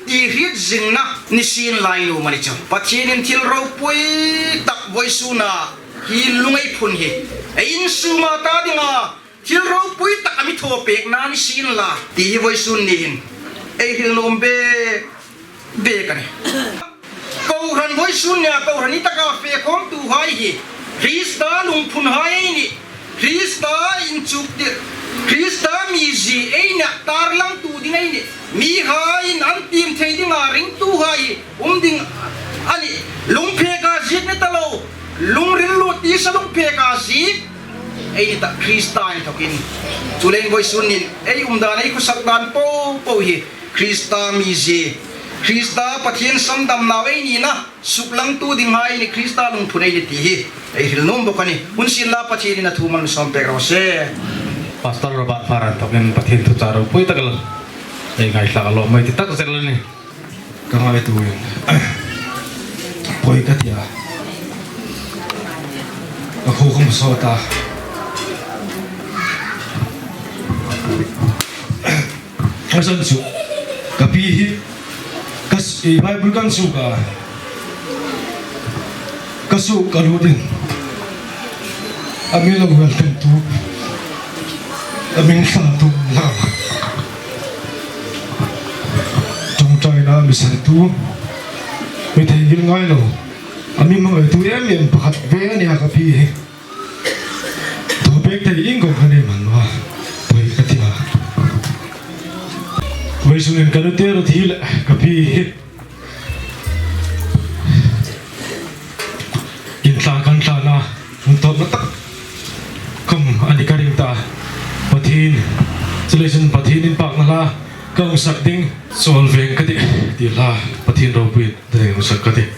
ti hriet zingna ni sienla ei nuom a ni chu. Pathienin thil ropui tak vawisuna hi lung ei phun hi ei insunga ta dinga thil ropui tak a mi thaw pekna ni sienla, ti hi vawisun ni hin ei hril nuom bek bek a nih. Kohran vawisun nia, kohran ni taka fe khawmtuhai hi Krista lungphunhai ei nih. Krista inchuktir, Krista mizie ei nih tarlangtu ding ei nih. Mihaiin an tiem thei dinga ringtuhai um ding a nih. Lungpheka ziek ni ta lo, lungril lut tisa lungpheka ziek ei ni ta Krista inthawkin. Chuleiin vawisun nin ei um dan, ei khawsak dan popo hi Krista mizie, Krista Pathien sandamnau ei nina suklangtu dinghai ei nih, Krista lungphun ei nih ti hi ei hril nuom bawk a nih. Hun sienla, Pathienin a thu mal mi sawm pek raw se. Pastor Robert Fara inthawkin Pathien thu char ropui tak el ei ngaithlak a lawm ei ti tak zel a nih. Ka ngaituo in pawi ka ti a, ka khuo ka hmu sawt a. A san chu ka pi hi ka s-, i Bible kan suk a, ka suk ka lut in a mi lo wel tum tu, a mi hla tum la, ṭawngṭaina mi san tu, mi theinghil ngai lo, a mi hmangai tu em em pakhat ve a nia ka pi hi. Thaw pek thei iengkhawm ka nei hman naw a, pawi ka ti a. Vawisun nin ka nu te ro thi le ka pi hi. Inthla kan thlana, hung tawpna tak khawm a ni ka ring ta. Pathien, chuleiin Pathien inpakna hla ka hung sak ding. Sawl veng ka tih, ti hla Pathien ropuiin ka hung sak ka tih.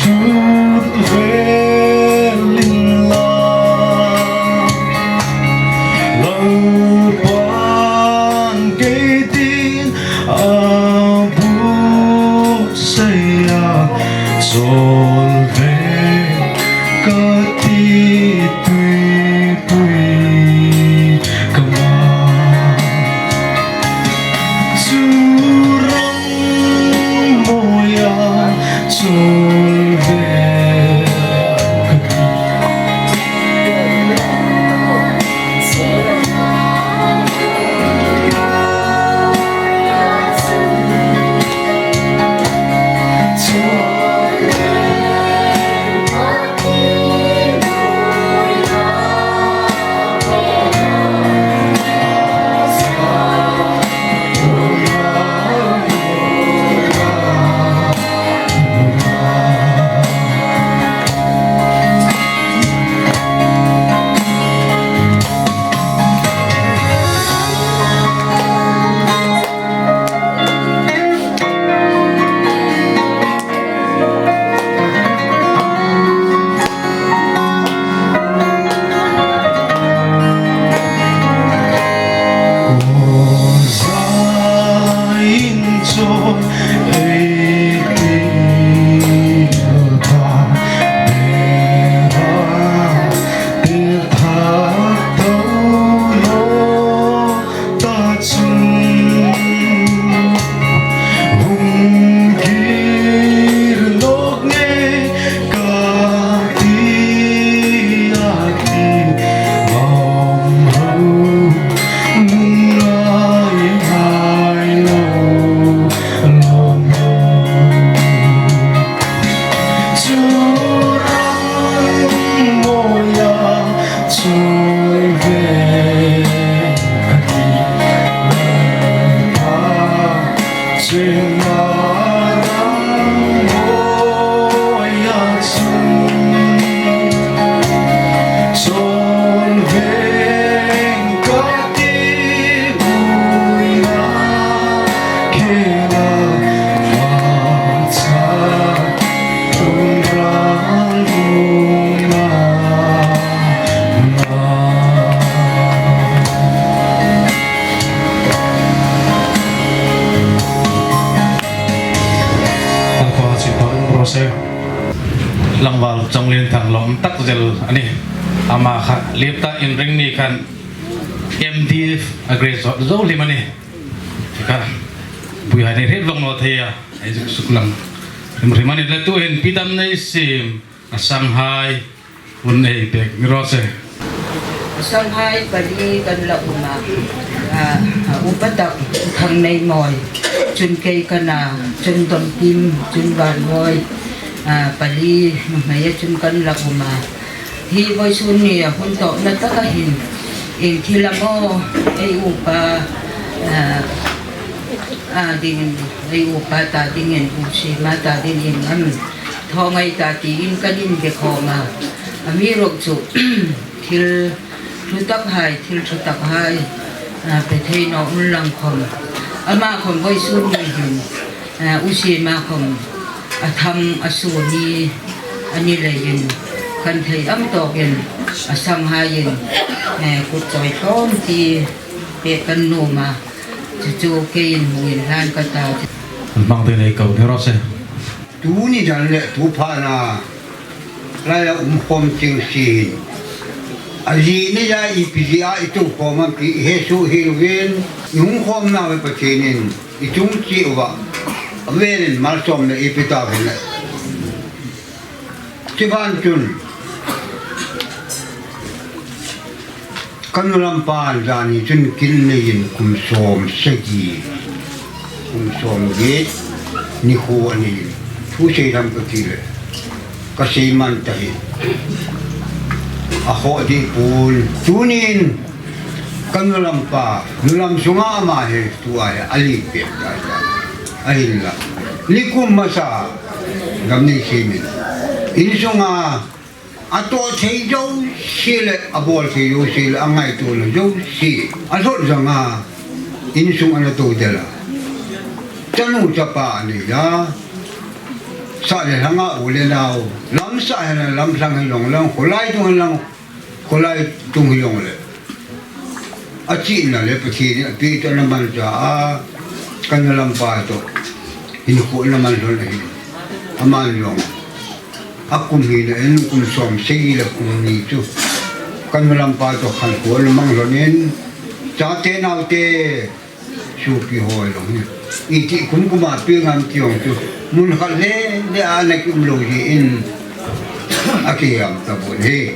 Lut vel inla, Lalpan kei dingin a buotsai a, chawl ve ka ti puipui ka ma. Chu ram mawia chawl ve ka ti. Ta chun hung kir nawk ngei ka ti a ti lawm ho, ngai ngai lo lawm ho. Chu ram mawia chawl ve ka ti, Lalpa chena ram mawia chun chawl ve ka ti, uina khela hmasa Lalpa chu pa um ro se. Tlangval Chawnglienthang lawm tak zel a nih. Ama kha lip ta in ring ni khan M D F a graduate zo hlim a nih. Kha buhai ni hriet vawng naw thei a, ei zuk suklang hrim hrim a nih le tuhin pi dam nei siem a sanghai hun ei pek ni raw se. A sanghai pali kan la um a, a, a upa tak Thangneimawi, chun kei ka na, chun Dawmtim, chun Vanmawi, a, pali nuhmei a chun kan la um a. Hi vawisun ni a hun tawpna taka hin, ieng thil am aw ei upa, a, a dingin, ei upa ta dingin, U Siema ta dingin am thaw ngai ta tiin kan inbe khawm a. Amiruokchu thil ṭha takhai, thil ṭha takhai, a, pe thei naw unlang khawm, ama khawm vawisun ni hin, a, U Siema khawm a tham a su ni a ni leiin kan thei ang tawkin a sanghaiin, e, kut chawi tlawm ti pek kan nuom a. Chu chu keiin hmingin hlan ka ta. An hmang te nei ko ni raw se. Tuni dan le tu pha na lai a um khawm ching si hin, a zi ni za i pi zi a i tu khawm am ti he su hi rin, i hung khawm na ve Pathienin i chung chi uva a velin malsawmna i pe ta ve le. Ti ban chun ka nu lam pa zani chun kin neiin kum sawm sagi, kum sawm giet ni khu a ni. Thu sei lam ka ti le ka sei man ta hi. A haw di pun tunin ka nu lam pa, nu lam sunga ama hi tu a hi a li pek ta ta. A hin la. Ni kum masa gam ni simin in sunga a thaw thei zo si le, a bawl thei zo si le, a ngaituona zo si, a hlawt zanga in sung ana thaw dela. Chanu chapa a nei la. Sa le hlanga u le nau, lam sa hi lam thlang hi long lang, khawlai tung hi long, khawlai tung hi long le. A china le Pathien a pi to na man cha a, kan lam pa to. Hin khu na man lon hi. A man long. A kum hi na en kum som sei le kum ni chu. Kan lam pa to khan khu na mang lon in. Cha te nau te. Supi hoi long hi. I ti kum kuma pi ngam ti ong chu. Mun khat le, le a na ki um lo hi in. A ki am ta bun hi.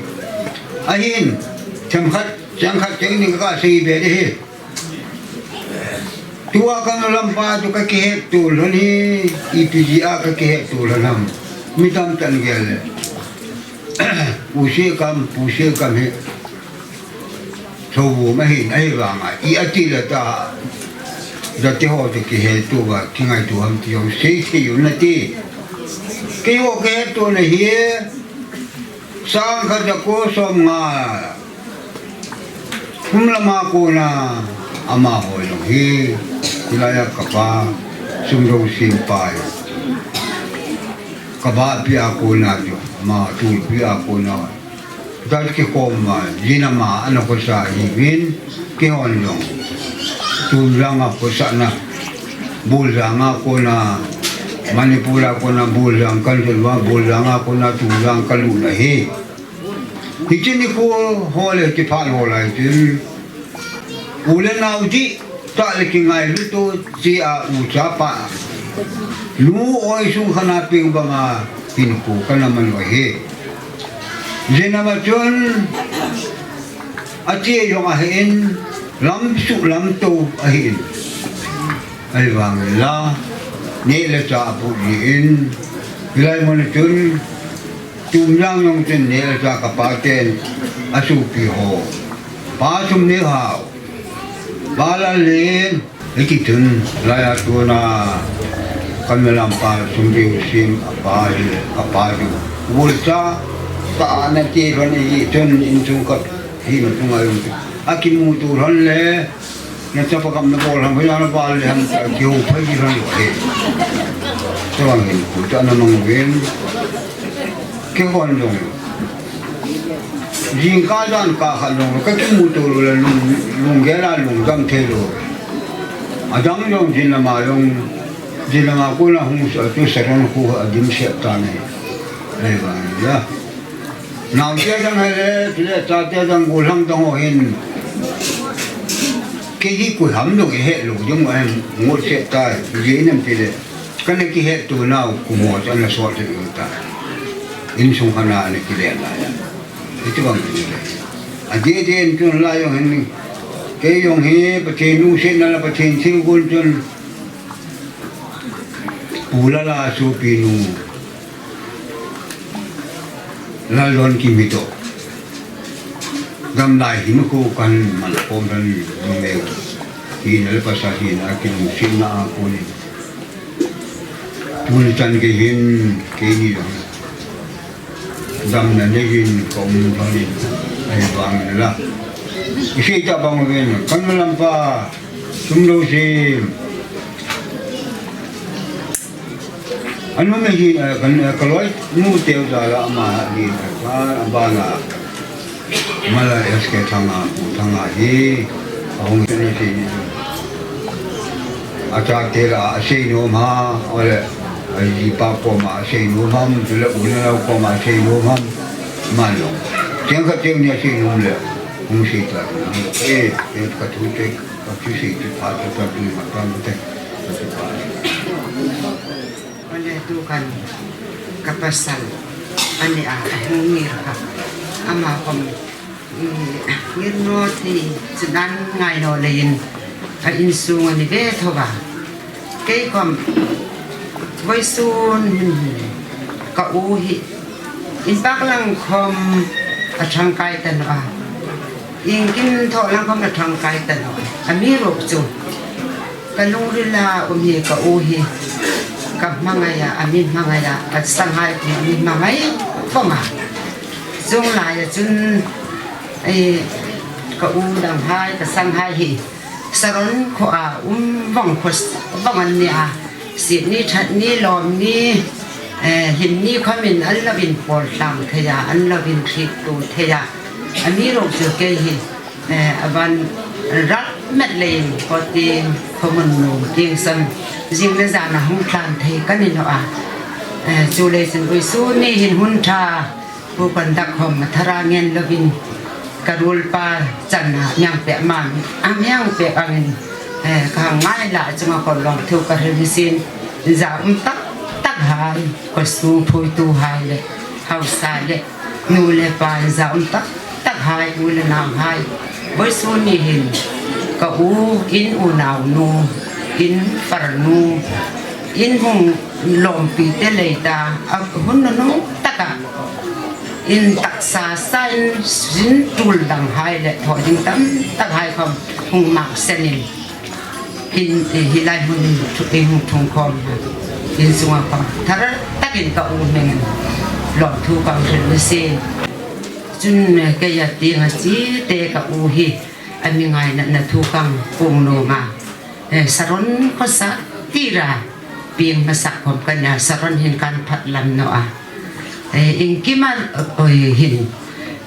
A hin, chang khat, chang khat chang ni ka sei be de hi. Tua kan lam pa chu ka ki het tu lon hi. I pi ji a ka ki het tu lon ham. Mi tam tan gel le. Pu si kam, pu si kam hi. Tho bu ma hin ai vang a, i a ti la ta, da te ho te ki he tu va, ki ngai tu ham ti ong sei sei u na ti. Ki ho ki he tu na hi, sang khat za ko som nga, kum lama ko na, ama hoi long hi, ki la ya ka pa, sum rong sim pai. Ka ba pi a ko na jo, ama tu pi a ko na. Dal ki khom ma, zina ma, ana ko sa hi vin, ki hon long. Tu zanga ko sa na, bul zanga ko na, Manipur a ko na, bul zang kan zul wa, bul zanga ko na, tu zang ka lu na hi. Hi chini ko ho le ki pha ho lai tin. U le nau di, ta le ki ngai lu tu, ti a u cha pa. Nu oi sung khana ping banga, hin ku kana man oi he. Zena ma chun, a ti yong a hin, lam su lam to a hin. Ai vang la, ne le cha pu di in, lai mo na chun, tum lang yong chun ne le cha ka pa ten, a su pi ho. Pa sum ne hau. Ba la len, hiti chun, lai a tu na, kan me lam pa sum bi u sim, a pa hi, a pa hi. Bul cha, ta na ti ron i chun in chung ka, hi na chung a yung. A ki mu tu ron le, na cha pa kam na bol ham, hoi na bal le ham, ki hu phai di ron lo he. Chawang hin, ku cha na mang wen. Ki hon dong. Zing ka dan ka kha dong, ka ki mu tu lo la lung, lung ge la lung dam thei lo. A dang dong zin lama dong, zin lama ko na hung sa, tu sa dong ko a dim se ta ne. Ai ba ya. Nau te dang he le, tu le cha te dang ko hlang dong ho hin. Ke hi ku ham dong he lo, dong em, ngot se ta, zin em ti le. Kan ki he tu nau ku mo chan na sawt thei u ta. In sung khana ni ki le la ya. Iti bang ni le. A je je in tun la yong hin ni. Ke yong hi Pathien nu se na la Pathien thil gun chun. Pu la la su pi nu. La lon ki mi to. Gam lai hin ko kan man ko ran ni me. Hi na le pa sa hi na ki nu sin na a ko ni. Tun chan ke hin, ke ni lo. Dam na ne hin, ka um thang hin. Ai bang la. I sei ta bang ven, kan lam pa, sum lo sim. Anu me hin, eh, kan, eh, ka loi, nu teu ta la ma ha ni, ka, a ba na. Mala S K Thanga, Pu Thanga hi, a hung sen a sei ni. A cha te la, a sei nuom a, ole, a zi pa kuoma a sei nuom a, tu le u le nau kuoma a sei nuom a, ma lo. Tieng kha tieng ni a sei nuom le, hung sei ta. E, e, ka thu te, ka thu sei te pa, ta, ta, tu ma, ta, ma te, ka thu pa. Ole tu khan ka pasal a ni a, a hung ngir kha. Ama khom, mm, ngir naw ti chu dan ngai naw leiin a insung a ni ve tho a. Kei khom vawisun hin ka u hi in pak lang khom a ṭhangkai ta naw a. Iengkim thaw lang khom a ṭhangkai ta naw a. Amiruokchu ka lungrila um hi ka u hi ka hmangai a, a mi hmangai a, ka sanghai khom a mi hmangai vawng a. Chuong laia chun, ei, ka u danghai, ka sanghai hi Saron khuoa um vawng khuo s-, vawng an ni a. Sitni, ṭhatni, lawmni, Eh, hin ni khawmin an lo inpawl tlang thei a, an lo inhriettu thei a. Amiruokchu kei hi, eh, a ban rak met leiin kawti khawmun nu tieng san zing le zana hung tlan thei ka ni naw a. Eh, chuleiin vawisun ni hin hun ṭha, Pu Kondak khawm a thara ngen lovin ka ruolpa channa mi hang pek ma, a mi hang pek angin, eh, ka hang ngai la chunga kawlawm thu ka hril ni sien, za um tak tak hai, kawsung phuoituhai le, hausa le, nu le pa za um tak tak hai, u le nauhai. Vawisun ni hin ka u, in unaunu, in farnu, in hung lawmpuite lei ta, a hun nunung taka in taksa sain sin tul danghai le thaw ding tam takhai khawm hung mak senin, in, hi lai hmun thu, in hung ṭhung khawm, in sunga khawm thar takin ka u hmingin lawmthu ka hril ni sien. Chun, eh, keia tienga chite ka u hi a mi ngainatna thu ka hung puong nuom a. Eh, Saron khawsa tira pieng hmasa khawm ka nih a, Saron hin kan phat lam naw a. Eh, iengkima, oi, hin,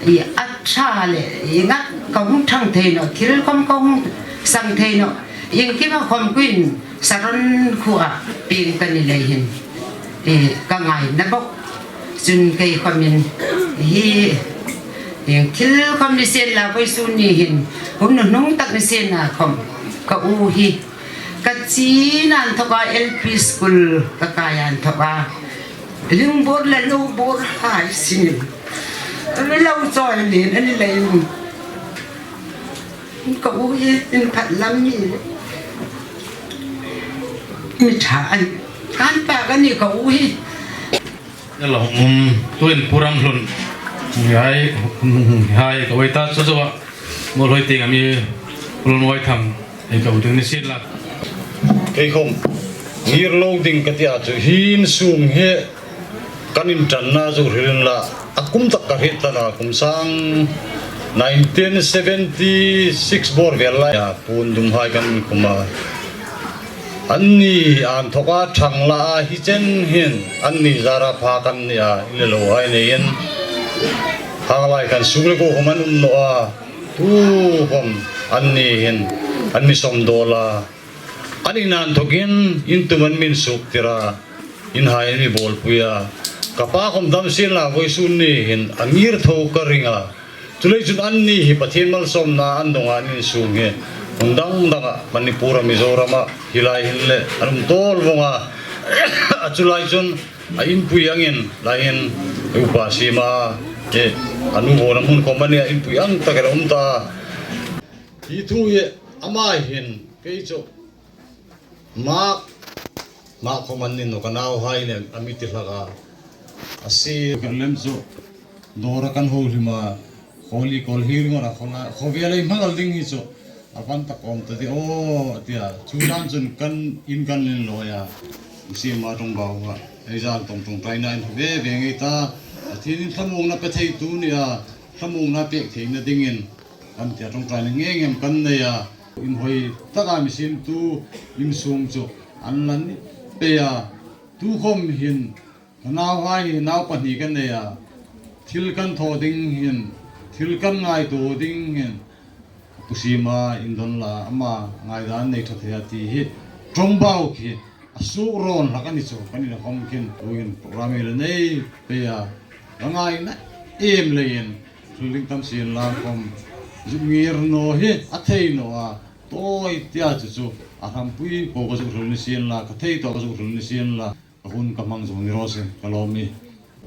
i a ṭha le, ienga ka hung ṭhang thei naw, thil khawm ka hung sang thei naw, iengkima khawm kuoin Saron khuoa pieng ka ni lei hin, eh, ka ngaina bawk. Chun kei khawmin hi, ieng thil khawm ni sien la, vawisun ni hin hun nunung tak ni sien a khawm ka u hi ka china inthawka L P school ka kai inthawka lung bawr le lo bawr hai sinin, lo chawi lien a ni leiin ka u hi in phat lam mi, mi ṭha a nih. Kan pa ka nih ka u hi. Hello, um, tuhin Pu Ramhlun hai, um, hai ka wei ta chu chu a. Mo loi ting ami Pu Lalnuoithang, ei ka u ding ni sien la. Kei khawm ngir lo ding ka ti a chu, hi insung hi kan inṭanna zuk hril inla, a kum tak ka hriet ta a, kum sang nineteen seventy six bawr vel laia puon dum hai kan khum a. Anni inthawka ṭhang la a, hi chen hin anni zara pha kan ni a, in le lo hai neiin. Hang lai kan suk le ko khawm an um naw a, tu khawm anni hin an mi sawm dawl a. An in inthawkin in tum an mi suk tir a, in hai an mi bawlpui a. Ka pa khawm dam sien la, vawisun ni hin a ngir tho ka ring a. Chuleiin chun anni hi Pathien malsawmna an dong a, an insung hi hmun dang danga, Manipur a, Mizoram a, hi lai hin le an um tawl vong a. A chu lai chun a inpui angin, lai hin upa siem a, e, a nu vawna hmun khawm a nih a, inpui ang takin a um ta. Hi thu hi ama hin kei chu Mak, mak khawm an ni naw, ka nauhai nen a mi ti hlak a. A si ka lem chu dawra kan ho hlim a, khawli kawl hi ringawt a, khawla, khawvel ei hmangal ding hi chu a pan tak awm ta ti aw, a ti a. Chu dan chun kan in kan lin lawi a, siem a ṭawngbau a, ei zan tawng ṭawngṭaina in ve ve ngei ta. Pathienin thlamuongna pe theitu ni a, thlamuongna pek theina dingin kan tia ṭawngṭaina ngei ngei kan nei a. Inhawi taka mi siemtu insung chu an la ni pei a. Tu khawm hin ka nauhai hi nau pahni kan nei a. Thil kan thaw ding hin, thil kan ngaituo ding hin, Pu Siema in don la, ama ngaidan nei ṭha thei a ti hi ṭawngbau khi a suk rawn hlak a ni chu, kan in a khawm khin, tuhin program hi la nei pei a, ka ngaina em leiin, hril ding tam sien la khawm, zuk ngir naw hi a thei naw a, tawi tia chu chu, a hrampui po ka zuk hril ni sien la, ka thei tawk ka zuk hril ni sien la, ka hun ka hmang zo ni raw se, ka lawm a nih.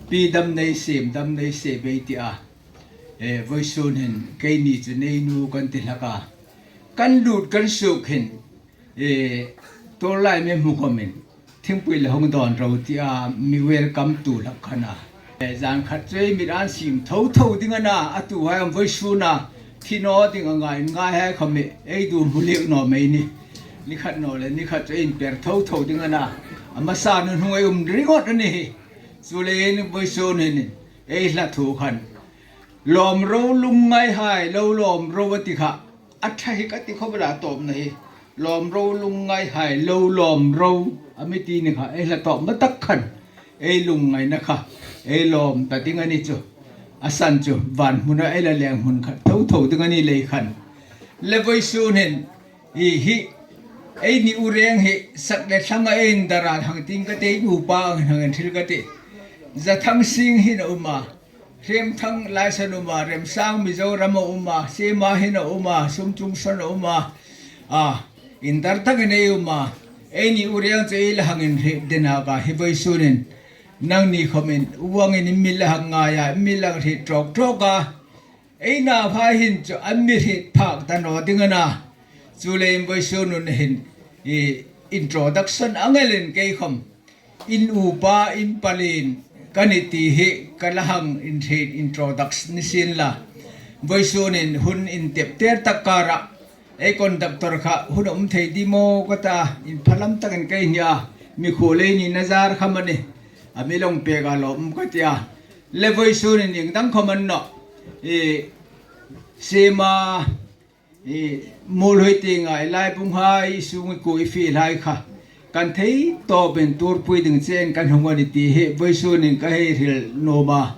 Pi dam nei siem, dam nei siem ei ti a. E, vawisun hin, keini chu neinu kan ti hlak a. Kan lut kan suk hin, e, tuolai mi hmu khawmin, thingpui la hung dawn ro tia mi welcome tu hlak khan a. E, zan khat chu ei mit an siem tho tho ding a na, a tuhai am vawisuna thi naw ding a ngai, ngaihai khawm ei, ei du hmu liek naw mei ni. Ni khat naw le, ni khat chu ei inper tho tho ding a na. A hmasa nun hung ei um ringawt a ni hi. Chuleiin vawisun hin, ei hla thu khan. Lawm ro lungngaihai, lo lawm ro a ti kha. A ṭha hi ka ti khawp el a tawpna hi. Lawm ro lungngaihai, lo lawm ro a mi ti ni kha. Ei hla tawpna tak khan. Ei lungngaina kha ei lawm ta ding a ni chu. A san chu van hmuna ei la leng hmun khat tho tho ding a ni lei khan. Le vawisun hin, hi, hi, eini u reng hi sak le thlanga ei indara hang ting ka ti, nupa ang hang inhril ka ti. Zathang Sing hin a um a, Hremthang Laisen um a, Remsang Mizoram a um a, Sema hin a um a, Sumchungson a um a, a, indar takin ei um a, eini u reng chu ei la hang inhril dena ka hi vawisun in, nangni khawmin, uangin in mi la hang ngai a, in mi la hang hriet tawk tawk a, ei nauhai hin chu an mi hriet phak ta naw ding a na. Chuleiin vawisun hun hin, i, introduction ang elin kei khawm in upa, in palien ka ni ti hi ka la hang inhriet introduction ni sien la. Vawisun in hun intep ter tak kara ei conductor kha hun a um thei di maw ka ta, inphalam takin ka inhnia, mikhuol ei nina zar kha mani, a mi lawm pek a lawm ka tia. Le vawisun in ieng dang khawm a ni naw, i, Sema, i, Muolhoi tienga i laibunghai, i sung i kuo i fielhai kha kan thei tawpin tuorpui ding chein kan hung a ni ti hi vawisun in ka hei hril nuom a.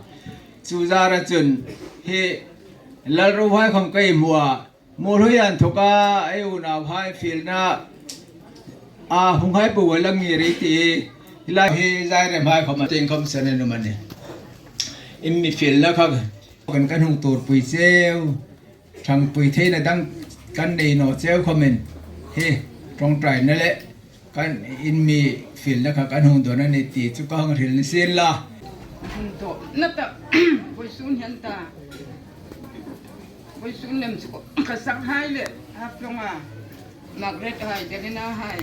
Chu zara chun hi Lalrohai khawm ka hmu a, Muolhoi inthoka ei unauhai fielna a hunghai po a la ngir ei ti. Hi lai hi Zairemhai khawm a tieng khawm san a nuom a ni. In mi fielna kha kan, kan hung tuorpui cheu, ṭhangpui theina dang kan nei naw cheu khawmin, hi ṭawngṭaina le kan in mi fielna kha kan hung dawn a ni ti chu ka hang hril ni sien la. Hun tawpna tak vawisun hin ta, vawisun lem chu ka sakhai le Haflonga Margaret hai, Delina hai,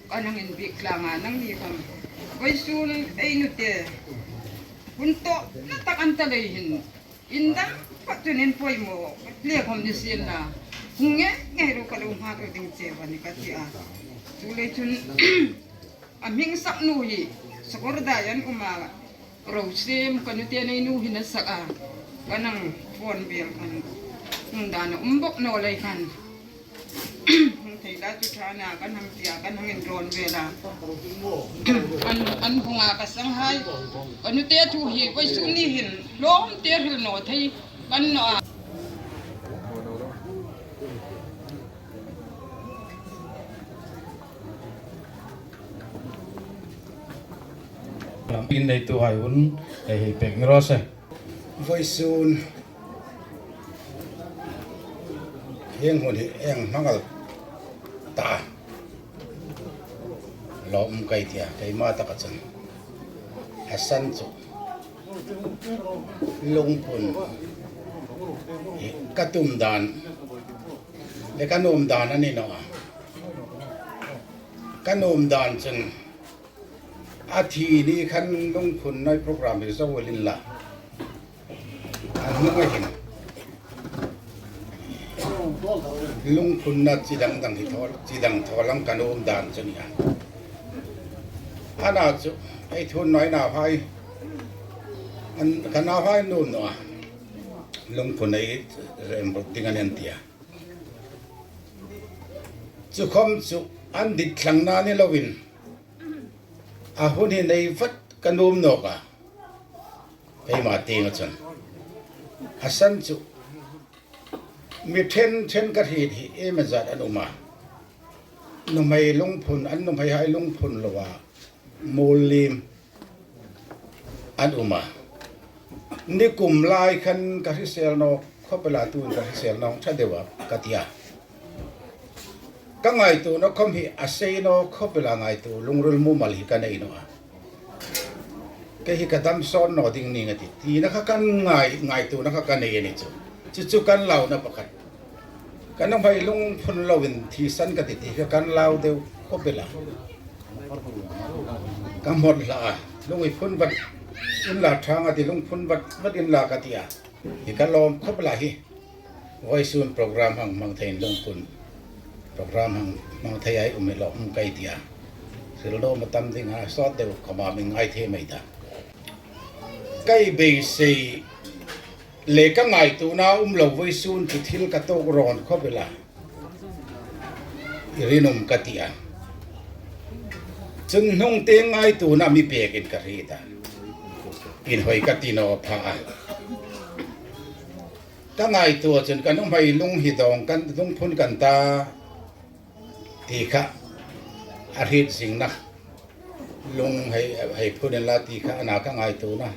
kan hang inbiek tlang a, nangni khawm vawisun ei nute hun tawpna tak an ta lei hin, indang phawt chun inpoimaw le khawm ni sien la, hung ngei ngei ro ka lo hmang ro ding cheu a ni ka ti a. Chuleiin chun a hming sak nu hi Sakawrdai an um a, Rosiem ka nute nei nu hin a sak a, kan hang phone vel khan, hung dan a um bawk naw lei khan. Hung thei la chu ṭha a na, kan hang tia, kan hang inrawn vel a. An, an hunga ka sanghai, ka nute thu hi vawisun ni hin lawmte hril naw thei kan naw a. Lam in neituhai hun hei hei pek ni raw se. Vawisun hieng hun hi ei hmangal ta, lawm ka ti a, keima taka chun. A san chu Lungphun hi ka tum dan le ka nuom dan a ni naw a. Ka nuom dan chun a thi ni khan Lungphun nei program hi zo el inla, a hnunga hin Lungphun na chi dang dang hi thaw, chi dang thaw lang ka nuom dan chu ni a. Ana chu ei thu nei nauhai, an, ka nauhai nuom naw a, Lungphun ei rem rawp ding a nih an ti a. Chu khawm chu an dit thlangna ni loin, a hun hi nei vat ka nuom nawk a, keima tienga chun. A san chu mi ṭhen ṭhen ka hriet hi iem a zat an um a. Nuhmei Lungphun, an nuhmeihai Lungphun loa Muollim an um a. Nikum lai khan ka hrisel nawk khawp el a, tuin ka hrisel nawk ṭha deu a ka ti a. Ka ngaituona khawm hi a sei nawk khawp el a, ngaituo lungril mumal hi ka nei naw a. Kei hi ka dam sawn naw ding ning a tih, tina kha kan ngai, ngaituona kha ka nei a ni chu. Chu chu kan launa pakhat. Ka nuhmei Lungphun loin thisan ka ti ti kha kan lau deu khawp el a. Ka hmawr hlak a, Lungphun vat inla ṭhang a ti, Lungphun vat vat inla ka ti a. Hi ka lawm khawp el a hi. Vawisun program hang hmang theiin Lungphun program hang hmang thei ei um hi lawm ka ti a. Hril nuom a tam ding a, sawt deu khawma mi ngai thei mei ta. Ka beisei le ka ngaituona um lo vawisun chu thil ka tuok rawn khawp el a, i rinum ka ti a. Chun hnung tieng ngaituona mi pekin ka hriet a. Inhawi ka ti naw pha a. Ka ngaituo chun ka nuhmei lung hi dawng kan, lung phun kan ta ti kha a hriet zingna. Lung hei, hei phun inla ti kha a na ka ngaituona.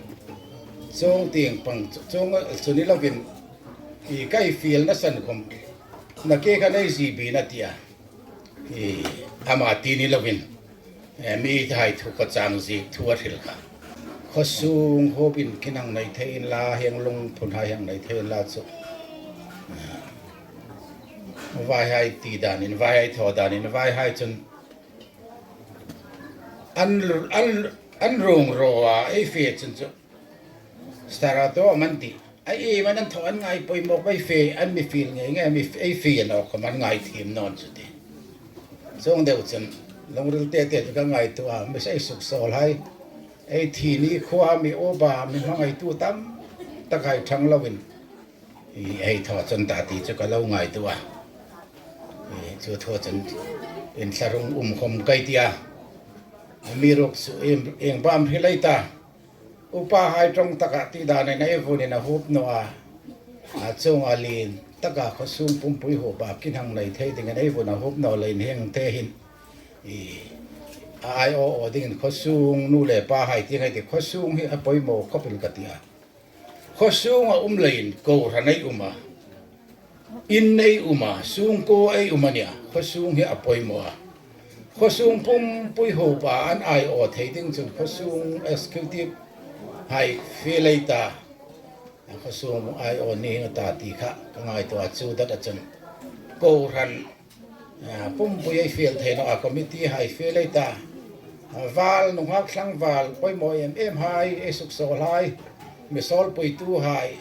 Chuong tieng pang chu, chuong chu ni lovin, i ka fielna san khom, nakie ka nei zie bik a nih a. I, ama ti ni lovin, e, mi hai thu ka chang zie thu a hril kha. Khawsung huopin khin hang nei thei inla, hieng lung phun hai hang nei thei inla chu. Vaihai ti danin, vaihai thaw danin, vaihai chun an, an, an ruong raw a, ei fe chun chu. Starato man ti. Ei, ei man an thaw an ngai poimaw, ei fe, an mi fiel ngei ngei, mi, ei fe naw khom an ngai thiem naw chu ti. Chuong deu chun, lungril te te chu ka ngaituo a, mi sei suksuol hai. Ei thi ni khuo mi upa, mi hmangaitu tam tak hai ṭhang lovin. I, ei thaw chun ta ti chu ka lo ngaituo a. I, chu thaw chun inthlahrung um khom ka ti a. Amiruokchu ieng, ieng am hril ei ta. Upa hai ṭawng taka ti danin ei vunin a huop naw a. A chunga lien taka khawsung pumpui huopa khin hang nei thei dingin ei vun a huop naw leiin hieng te hin. I, a aiawh awh dingin khawsung nu le pa hai ti ngai ti khawsung hi a poimaw khawp el ka ti a. Khawsunga um leiin kohran ei um a. In ei um a, sungkuo ei um a nih a, khawsung hi a poimaw a. Khawsung pumpui huopa an aiawh thei ding chun khawsung executive hai fiel ei ta. Khawsung aiawh ni a ta ti kha ka ngaituo a chu dat a chun. Kohran, a, pumpui ei fiel thei naw a, committee hai fiel ei ta. A, val nunghak tlangval poimaw em em hai, ei suksuol hai, mi sawlpuitu hai.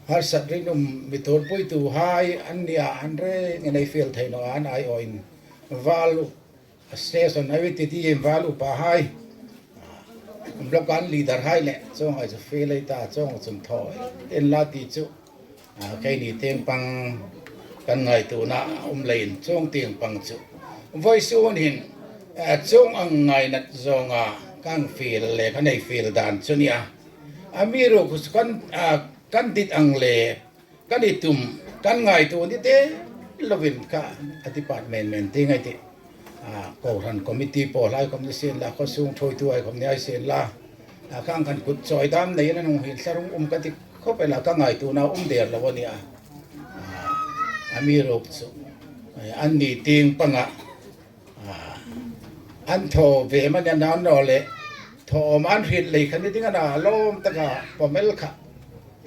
Harsat rinum mi tuorpuituhai an nia, an rengin ei fiel thei naw a, an aiawhin val u, a station a wi ti ti in val upa hai, block an leader hai le, chuong hai chu fiel ei ta, chuong chun thaw inla ti chu, a, keini tieng pang kan ngaituona um leiin chuong tieng pang chu. Vawisun hin, a, chuong ang ngainat zawnga kan fiel le kan ei fiel dan chu nia. Amiruokchu kan, a, kan dit ang le, kan i tum, kan ngaituo ni te lovin kha a department men ti ngai ti. A, kohran committee pawl hai khom ni sien la, khawsung thuoitu hai khom ni hai sien la. A, khang khan kut chawi dam nei an hung hin thlahrung um ka ti khawp el a, ka ngaituona um der lo a nih a. A, amiruokchu, e, anni tieng panga A, an thaw ve man an an naw le, thaw awm an hriet lei khan ni ding a na, lawm taka pawm el kha.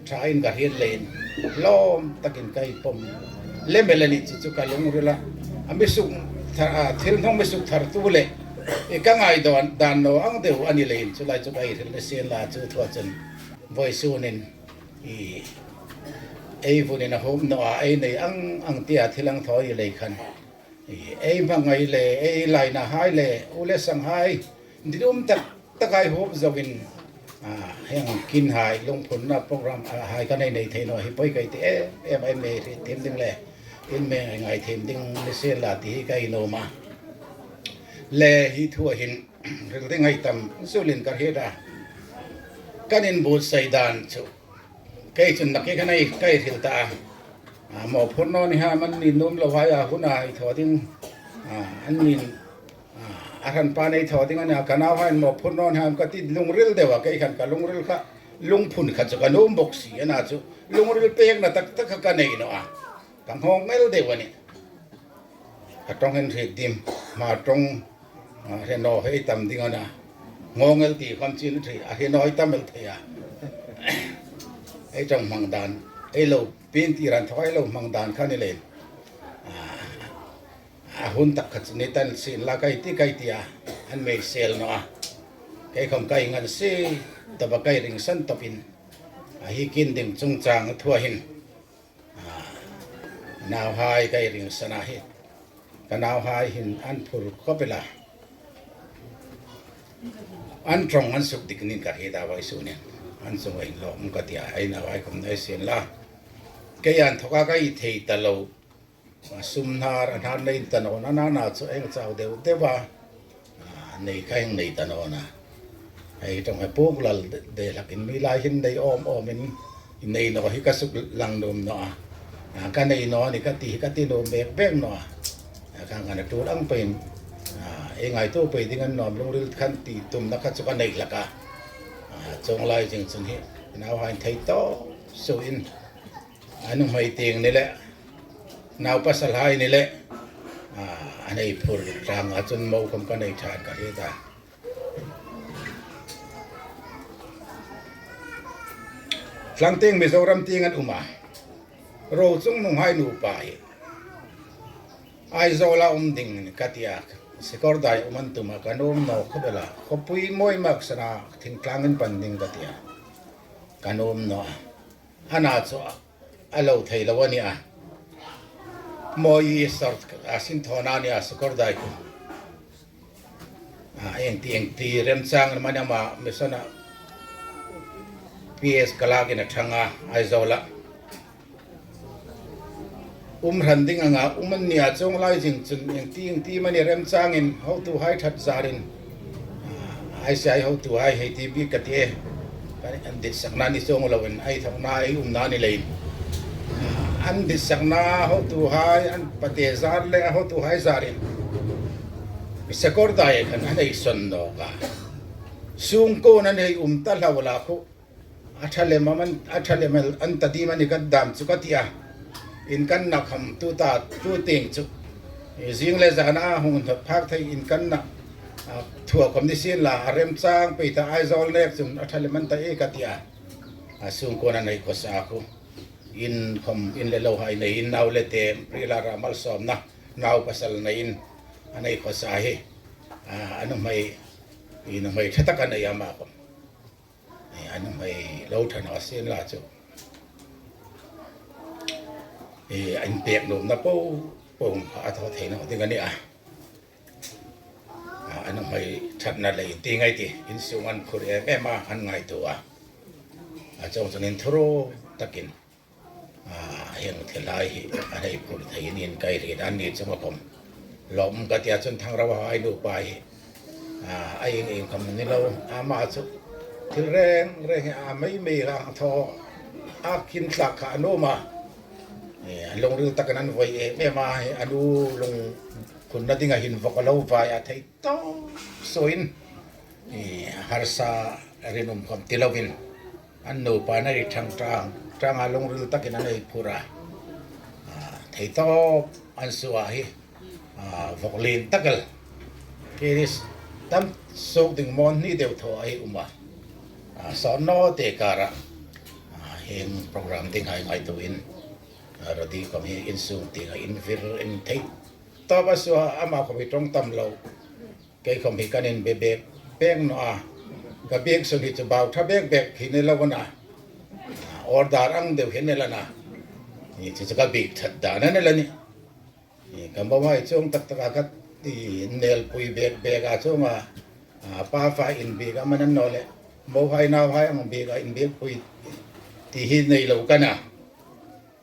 Ṭhain ka hriet leiin, lawm takin ka pawm lem el a nih chu chu ka lungrila. A mi suk thar, a, thil hnung mi suk thartu le, i ka ngai dan, dan naw ang deu a ni leiin, chu lai chu ka hril ni sien la chu thua chun. Vawisunin, i, ei vunin a hum naw a, ei nei ang ang tia thil ang thaw i lei khan. Ei hmangai le, ei laina hai le, u le sang hai, dit um tak tak hai huop zoin, a, heng kin hai, lungphunna program, a, hai kan nei nei thei naw hi poi ka ti em em, ei mi hriet thiem ding le, in mi ngai thiem ding ni sien la ti hi ka nuom a. Le hi thua hin, hril ding hai tam, zulin ka hriet a. Kan inbuotsai dan chu. Kei chun nakie khan ei, ka hril ta a. A, mawphurna ni ham an ni nuom lo hai a, huna i thaw ding. A, an ni, a, a hranpa nei thaw ding a nih a, ka nauhai'n mawphurna ni ham ka ti lungril deu a, kei khan ka lungril kha, lungphun kha chu ka nuom bok si a na chu. Lungril pekna tak tak kha ka nei naw a. Ka nghawng el deu a nih. A ṭawng hin hriet dim, hma ṭawng, a, hre naw hei tam ding a na. Nghawng el ti khom chin thei, a hre naw hei tam el thei a. Ei ṭawng hmang dan, ei lo pin ti ran thaw ei lo hmang dan kha ni le. A, a hun tak kha chu ni tan sien la ka ti, ka ti a, an mi sel naw a. Kei khom ka ngan si, tawpa ka ring san tawpin. A hi kin ding chungchang thua hin. A, nauhai ka ring san a hi. Ka nauhai hin an phur khawp el a. An ṭawng an suk dik ning ka hriet a vawisunin. An suk a hin lawm ka ti a, ei nauhai khom nei sien la. Kei an thaw ka, ka thei ta lo. A sum hnar, a hnar nei ta naw, na na na chu eng chau deu deu a. Nei ka hang nei ta naw a. Hei ṭawng hi puk lal de, de hlakin mi lai hin nei awm awmin, nei naw hi ka suk lang nuom naw a. A, ka nei naw ni ka ti hi ka ti nuom bek bek naw a. A, khang khan a tul ang peiin, a, ei ngaituo pei ding a ni naw am lungril khan ti tumna kha chu ka nei hlak a. A, chuong lai zing chun hi, nauhai'n thei tawp suoin, a nuhmei tieng ni le, nau pasalhai ni le, a, an hei phur tlanga chun mo khom ka nei ṭha ka hriet a. Tlangtieng Mizoram tieng an um a. Rochungnunghai nupa hi Aizawla um ding ka ti a. Sakawrdai um an tum a, ka nuom naw khawp el a. Khawpui mawi mak sana thingtlang inpan ding ka ti a. Ka nuom naw a. Ana chu a lo thei lo a ni a. Mawi sort a sin thawna a ni a, Sakawrdai khu. A, engti engti remchang mani ama mission-a P S Kalak-in a ṭhang a, Aizawla. Um hran ding anga um an ni a, chuong lai zing chun engti engti mani remchangin hotuhai ṭhat zarin, a, I C I hotuhai hei ti bik ka ti e. An ditsakna ni chuong loin, ei thawkna ei umna ni leiin. An ditsakna hotuhai, an pate zar le a hotuhai zarin Sakawrdai khan an hei sawn nawk a. Sungkuon an hei um ta hlau la khu. A ṭha lem am an, a ṭha lem an ta ding am a ni ka dam chu ka ti a. Inkanna khom tuta, tu tieng chu. Zing le zana hung hnawt phak thei inkanna, a, thua khom ni sien la, a remchang pei ta Aizawl nek chun a ṭha lem an ta e ka ti a. A, sungkuon an hei khawsa khu. In khom, in le lohai nei in, nau le te, rila ra malsawmna, nau pasal nei in, an hei khawsa hi. A, a nuhmei, i nuhmei ṭha tak a nei ama khom. E, a nuhmei lo ṭha naw sien la chu. E, a inpek nuomna po po a thaw thei naw ding a ni a. A, a nuhmei ṭhatna lei ti ngai ti, insung an phur em em a, an ngaituo a. A chuong chun inthuruol takin, a, hieng thilhai hi a hei phur thei niin ka hriet a, an ni chunga khom lawm ka ti a. Chun Thangrauhai nupa hi, a, a ieng ieng khom ni lo, ama chu thil reng reng hi a mei mei a thaw a, kin tlak kha a nuom a. E, a lungril takin an voi em em a, a nu lung khunna dinga hin vawk a lo vai a, thei tawp suoin, e, harsa rinum khom ti lovin, an nupa an hei ṭhang ṭang ṭanga lungril takin an hei phur a. A, thei tawp an suo a hi, a, vawk lien tak el. Kei ris tam suok ding mawn ni deu thaw a hei um a. A, sawn naw te kara, a, hieng program dinghai ngaituoin, a, Rodi khom hi insung tienga invir in thei tawp a suo a, ama khom hi ṭawng tam lo. Kei khom hi kan inbe bek bek naw a. Ka biek sun hi chu bau ṭha bek bek hi ni lo a na. Order ang deu hi ni lo a na. Ni chu chu ka biek ṭhat dan a ni lo a nih. Ni ka mohai chuong tak tak a ka ti nelpui bek bek a chuong a. A, pa fa inbiek a man an naw le. Mohai nauhai ang biek a inbiekpui ti hi nei lo ka na.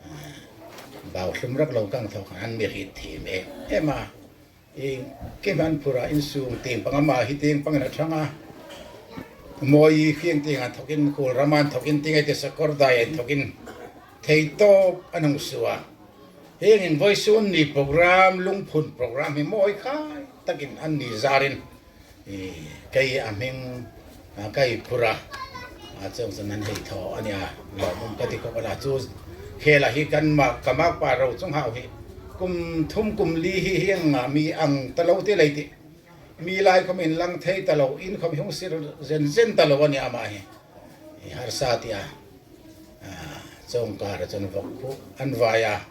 A, bau hlum rak lo kang thaw khan an mi hriet thiem em em a. Ieng kim an phur a, insung tieng pang ama hi tieng pangin a ṭhang a. Mawi khieng tieng an thawkin, Khuolram an thawkin, tieng ei ti Sakawrdai an thawkin. Thei tawp an hung suo a. Hieng hin vawisun ni program, Lungphun program hi mawi khai takin an ni zarin, e, kei a hming, a, ka hei phur a. A, chuong chun an hei thaw a nih a. Lawmum ka ti khawp a na chu. Khela hi kan mak, ka makpa Rochunghau hi kum thum kum li hi hieng anga mi ang ta lo ti lei ti. Mi lai khom inlang thei ta lo, in khom hung sir zen zen ta lo a nih ama hi. I harsa ti a. A, chuong kara chun vawk khu an vai a.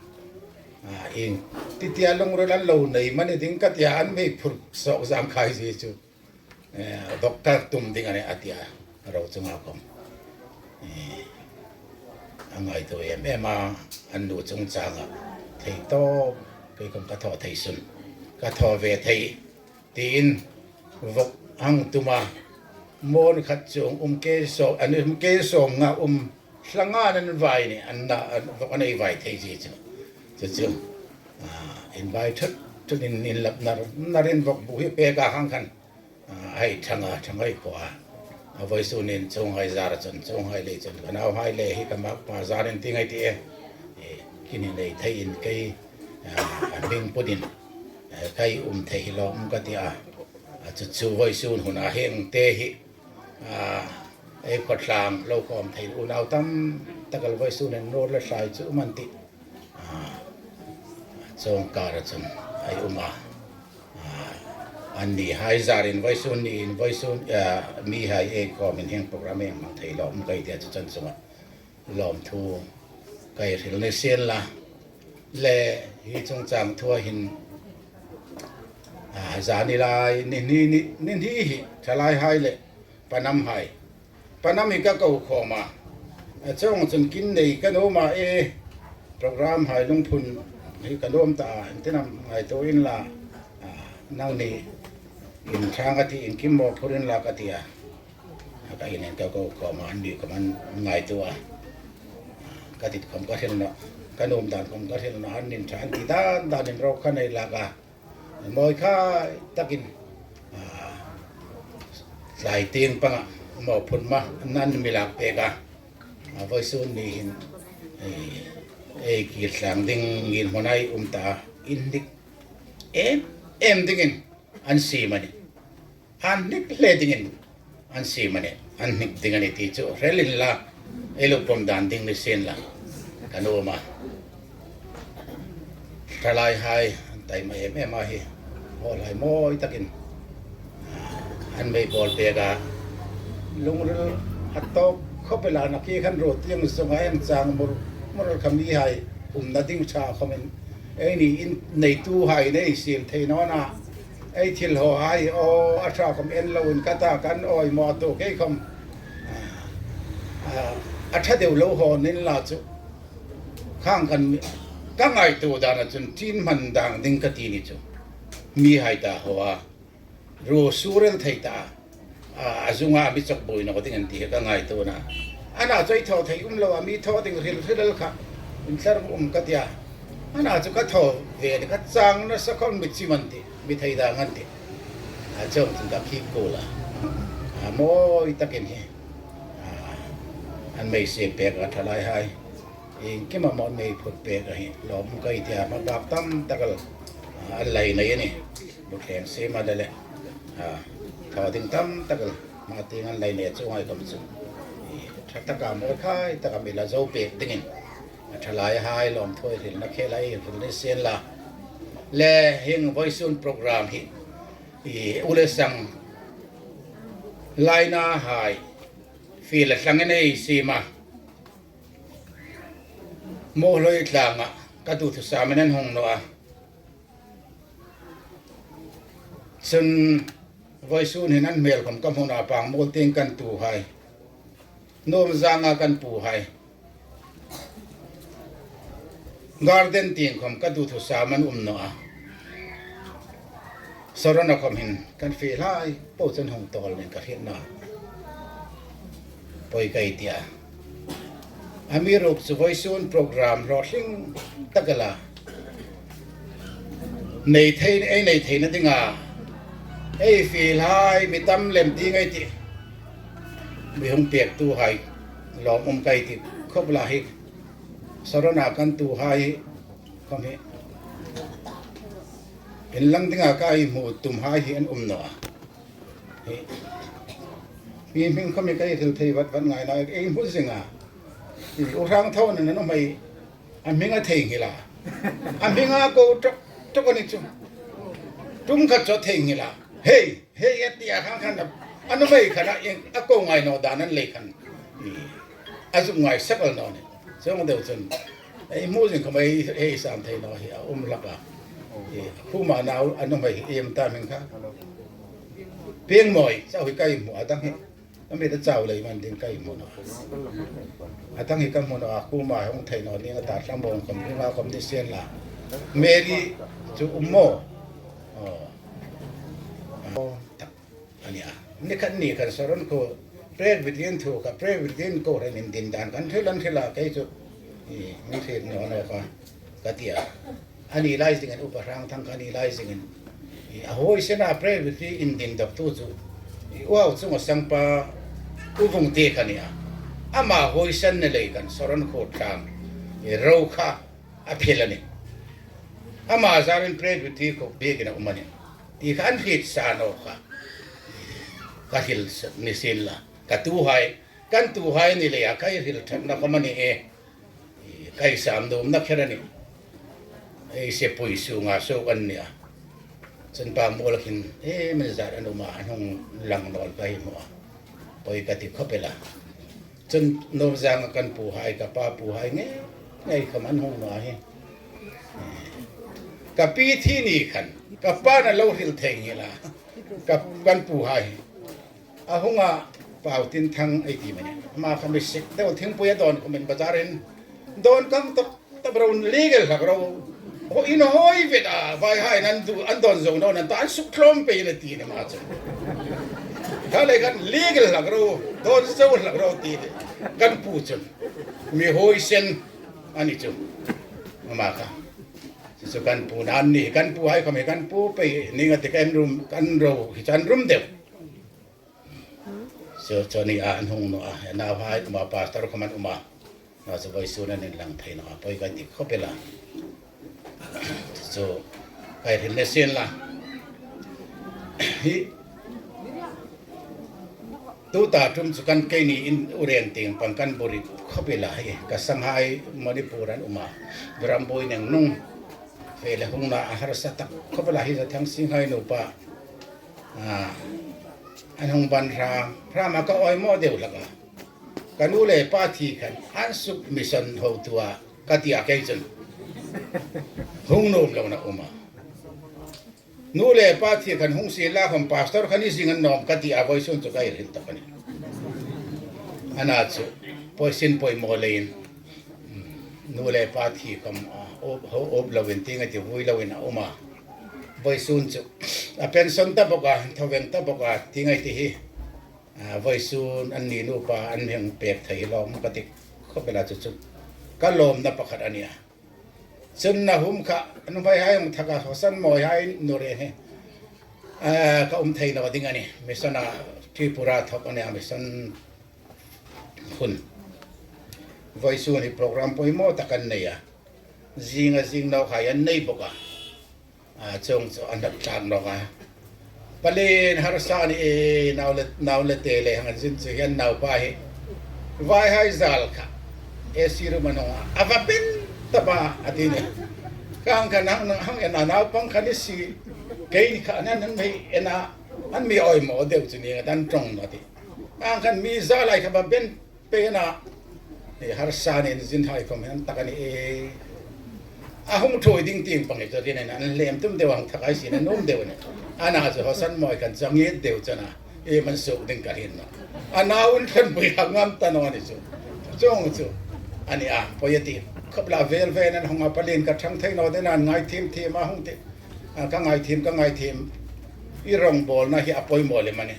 A, ieng ti tia lungril an lo nei mani ding ka ti a, an mi phur sawk zam khai zie chu. E, vawk ka tum ding a nih a ti a, Rochunga khom. E, a ngaituo em em a, an nu chungchanga. Thei tawp, kei khom ka thaw thei sun. Ka thaw ve thei. Tiin vawk hang tum a, mawn khat chuong um kei sawm, an um kei sawm nga um, tlanga an vai ni, an na, an vawk an ei vai thei zie chu. Chu chu, a, invai thut thutin inlap nar, narin vawk bu hi pek a hang khan. A, hai thanga, thangai khua. A, vawisun hin chuonghai zara chun, chuonghai lei chun, ka nauhai le hi ka makpa zarin ti ngai ti e. E, kini nei thei in kei, a, a hming putin, e, kai um thei hi lawm ka ti a. A, chu chu vawisun hun a heng te hi, a, ei khawtlang lo khawm thei unau tam tak el vawisun hin nur le thlai chu um an ti. A, chuong kara chun ei um a. A, anni hai zarin vawisun niin vawisun, a, mi hai ei khawmin hieng program ei hmang thei lawm kai tia chu chan chunga lawmthu kai hril ni sien la. Le hi chungchang thua hin, a, zani lai ni hni, ni, ni hni hi thalai hai le panam hai. Panam hi ka ko khawm a. A, chuong chun kin nei ka nuom a e. Program hai lungphun hi ka nuom ta a. Intinam ngaituo inla. A, nangni in thang a ti in kim mawphur inla ka ti a. A, ka in ka ko khawm a, anni khawm an ngaituo a. Ka tit khawm ka hril naw. Ka nuom dan khawm ka hril naw. An in thang ti dan danin ro ka nei lak a. Mawi khai takin, a, tlai tieng panga mawphur ma nan mi lak pek a. A, vawisun ni hin, e, ei kir tlang dingin hmun ei um ta a. Inhnik em em dingin an siem a nih. An hnik hle dingin an siem a nih, an hnik ding a nih ti chu hril inla, ei lo pawm dan ding ni sien la, ka nuom a. Thalai hai an taima em em a hi, hall hai mawi takin, a, an mei bawl pek a. Lungril a tawk khawp el a, nakie khan ruot tieng zunga en chang mur mur kha mi hai umna ding ṭha khawmin, eini in neitu hai nei siem thei naw a. Ei thil haw hai, aw, a ṭha khawm en loin ka ta kan awi maw tu kei khawm, a, a, a ṭha deu lo haw ning la chu. Khang kan mi, ka ngaituo dana chun ṭin hman dang ding ka ti ni chu. Mi hai ta haw a, ruo su rel thei ta a. A, a zunga mi chawk buoi naw ding an ti hi ka ngaituo a. Ana chu ei thaw thei um lo a, mi thaw ding hril hril kha intlar um ka ti a. Ana chu ka thaw ve ni, ka chang nasa khawm mi chim an ti, mi thei dang an ti. A, chuong chun ka khik kuol a. A, mawi takin hi, a, an mei siem pek a thalai hai. Iengkim a maw nei phut pek a hi lawm kai tia, hma bak tam tak el, a, an lai nei a nih. Butheng siem a le le, a, thaw ding tam tak el hma tieng an lai nei a, chuonghai khawm chu, i, ṭha taka mawi khai taka mi la zo pek dingin, a, thalai hai lawmthu ei hrilna khela ei hril ni sien la. Le hieng vawisun program hi, i, u le sang laina hai fiel a tlangin ei siem a. Muolhoi tlanga ka duthusam an hung naw a. Chun vawisun hin an hmel khawm ka hmu naw a, Pangmuol tieng kan tuhai, Nuamzanga kan puhai, Garden tieng khawm ka duthusam an um naw a. Sarona khawm hin kan fielhai po chun hung tawl ning ka hriet naw. Pawi kai tia. Amiruokchu vawisun program hlawtling tak el a, nei thei, ei nei theina dinga ei fielhai mi tam lem ding ei tih. Mi hung pektuhai lawm um kai ti khawp la hi. Sarona kan tuhai khawm hi inlang dinga ka ei hmu tumhai hi an um naw a. Hi. Mi hming khawm hi ka ei hril thei vat vat ngai naw, ei hmu zing a. I, U Hrangthonin a nuhmei a hming a theinghil a. A hming a ko ṭawk ṭawk a ni chu. Tum khat chu a theinghil a. Hei, hei a ti a, khang khan a, a nuhmei khan a, a ko ngai naw dan an lei khan. I, a zuk ngai sak el naw ni. Chuong deu chun ei hmu zing khawm ei, ei san thei naw hi a um hlak a. I, Khuma nau a nuhmei hi iem ta hming kha. Piengmawi, chau hi ka ei hmu a, dang hi. A mit a chau lei man ding ka ei hmu naw a. A dang hi ka hmu naw a, Khuma hung thei naw ning a ta, Thlambawng khawm, Hringa khawm ni sien la. Mary chu um maw. Aw. Aw, tak a ni a. Ni khat ni khan Saron khuo Presbyterian thu kha, Presbyterian kohranin din dan kan hril an hril a, kei chu, i, mi hriet naw naw kha ka ti a. A ni lai zingin Upa Hrangthang kha a ni lai zingin, A huoisena Presbytery indin dawktu chu, i uau chunga sangpa U Vungte kha ni a. Ama huoisen ni lei khan Saron Khuo Thlang, i ro kha a phel a nih. Ama zarin Presbytery khuo biekin a um a nih. Ti kha an hriet sa naw kha. Ka hril sa ni sien la. Ka tuhai, kan tuhai ni leia ka hril ṭhatna khawm a ni e. Ka sam nuomna kher a nih. Ei sepui sunga suok an nih a. Chun Pangmuola khin, e, min zar an um a, an hung lang naw ka hmu a. Poi ka ti khawp el a. Chun Nuomzanga kan puhai, ka pa puhai ngei ngei khawm an hung naw hi. Ka pi thi ni khan, ka pa'n a lo hril thei ngei la. Ka, kan puhai. A hung a, Pau Tin Thang ei ti mani. Ama kha mi sik deu thingpui a dawn khawmin bazarin. Dawn kang tawp tawp ro, legal hlak ro. Ho in hoi vet a, vaihai nan du, an dawn zo naw nan ta, an suk tlawm pei a nih ti a nih ama chu. Kha lei khan legal hlak ro, dawn zo hlak ro ti a nih. Kan pu chun. Mi huoisen a ni chu. Ama kha. Chu kan pu nan ni, kan puhai khawm hi kan pu pei, ni nga ti kan rum, kan ro, hi chan rum deu. Chu, chu ni a an hung naw a, nauhai um a, pastor khawm an um a. Nachu vawisun an inlang thei naw a, poi ka ti khawp el a. Chu, ka hril ni sien la. Hi, tuta ṭum chu kan keini in ureng tieng pang kan buoi khawp el a hi. Ka sanghai Manipur an um a. Virambuoi Nengnung. Fe le hung na a harsa tak khawp el a hi, Zathangsinghai nupa. A, an hung ban hram, hram a ka awi maw deu hlak a. Ka nu le pa thi khan, an suk mission hotu a, ka ti a kei chun. Hung nuom lo na um a. Nu le pa thi khan hung sien la khawm pastor khan i zing a nuom ka ti a, vawisun chu ka hril tak a nih. Ana chu, poisin poimaw leiin. Nu le pa thi khawm, a, op, ho, op loin ti ngai ti vui loin a um a. Vawisun chu. A pension ta bawk a, thoveng ta bawk a, ti ngai ti hi. A, vawisun an ni nupa an hming pek thei lawm ka ti khawp el a chu chu. Ka lawmna pakhat a nih a. Chun a hum kha, an vai hai hung thak a, Hosan Mawi hai nu reng hi. A, ka um thei naw ding a nih. Mission a Tripura thawk a nih a, mission hun. Vawisun hi program poimaw tak an nei a. Zing a zing nawk hai an nei bawk a. A, chuong chu an hlat tlak nawk a. Palen harsa ni e, nau le, nau le te le hang an zin chu hian naupa hi. Vaihai zal kha. A C room an hung a. A va ben ta ba a ti ni. Kang khan hang, hang en a naupang khan i si. Keini kha an, an mi en a. An mi awi maw deu chu ni a dan ṭawng naw ti. Kang khan mi zal hai kha va ben Pena, e, harsa nen zin hai khawm hi an tak a ni e. A hung ṭhuoi ding tieng pang hi chu rin an, an lem tum deu ang thak ai sin an um deu a ni. Ana chu Hosan Mawi khan chu a nget deu chun a, e, man suk ding ka hin na. A nau un thlen pui ha ngam ta naw ni chu. Chuong chu. A ni a, poi a ti. Khawp la vel vel an hung a, palen ka ṭhang thei naw ding an ngai thim thim a hung ti. A, ka ngai thim, ka ngai thim. I rongbawlna hi a poimaw lem a ni.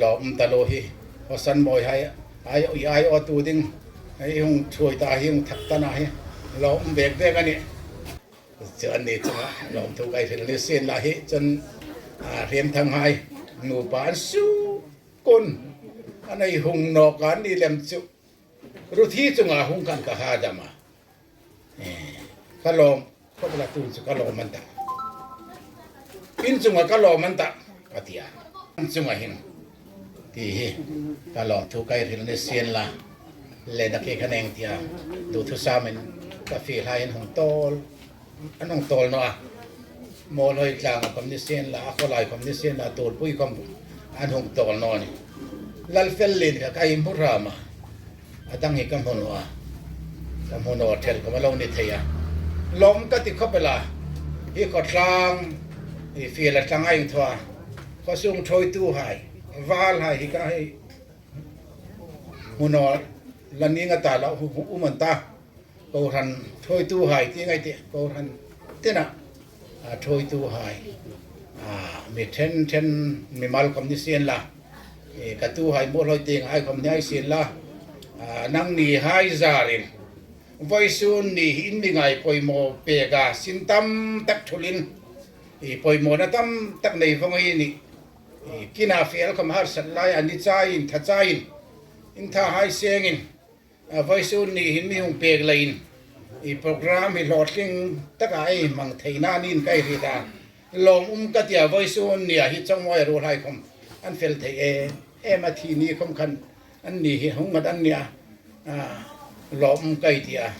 Lawm um ta lo hi. Hosan Mawi hai, ai, i aiawtu ding. Ei hung ṭhuoi ta hi, hung thak ta na hi. Lawm um vek vek a nih. Chu an ni chunga lawmthu ka hril ni sien la hi. Chun, a, Hriemthang hai nupa an suk un. An ei hung nawk an ni lem chu. Ruthi chunga hung khan ka ha dam a. E, ka lawm, khawp la tun chu ka lawm an ta. In chunga ka lawm an ta, ka ti a. In chunga hin, ti hi, ka lawmthu ka hril ni sien la. Le na ke ka neng ti a. Duthusam in ka fiel hai in hung tawl. An hung tawl naw a. Muolhoi tlang khawm ni sien la, a khawlai khawm ni sien la, Tuolpui khawm an hung tawl naw a nih. Lalfellien kha ka hmu hram a. A dang hi ka hmu naw a. Ka hmu naw thei khawm a lo ni thei a. Lawm ka ti khawp el a. Hi khawtlang, hi fiel a tlang a inthaw a. Khawsung ṭhuoitu hai, val hai hi ka hei hmu naw la ning a ta lo hu, hu, um an ta. Kohran ṭhuoitu hai ti ngai ti, kohran tina, a, ṭhuoitu hai. A, mi ṭhen ṭhen, mimal khawm ni sien la. E, ka tu hai Muolhoi tieng hai khawm ni hai sien la. A, nangni hai zarin. Vawisun ni hi in mi ngai poimaw pek a, sin tam tak thulin. i poimawna tam tak nei vawng ei ni. I kina fel khawm harsat lai a ni chaiin, tha chaiin, in tha hai sengin, a, vawisun ni hin mi hung pek leiin, i program hi hlawtling taka ei hmang theina niin ka hriet a. Lawm um ka tia, vawisun nia hi Chawngmawia ruolhai khawm an fel thei em em a, thi ni khawm khan anni hi hung mat an nia. A, lawm um ka tia.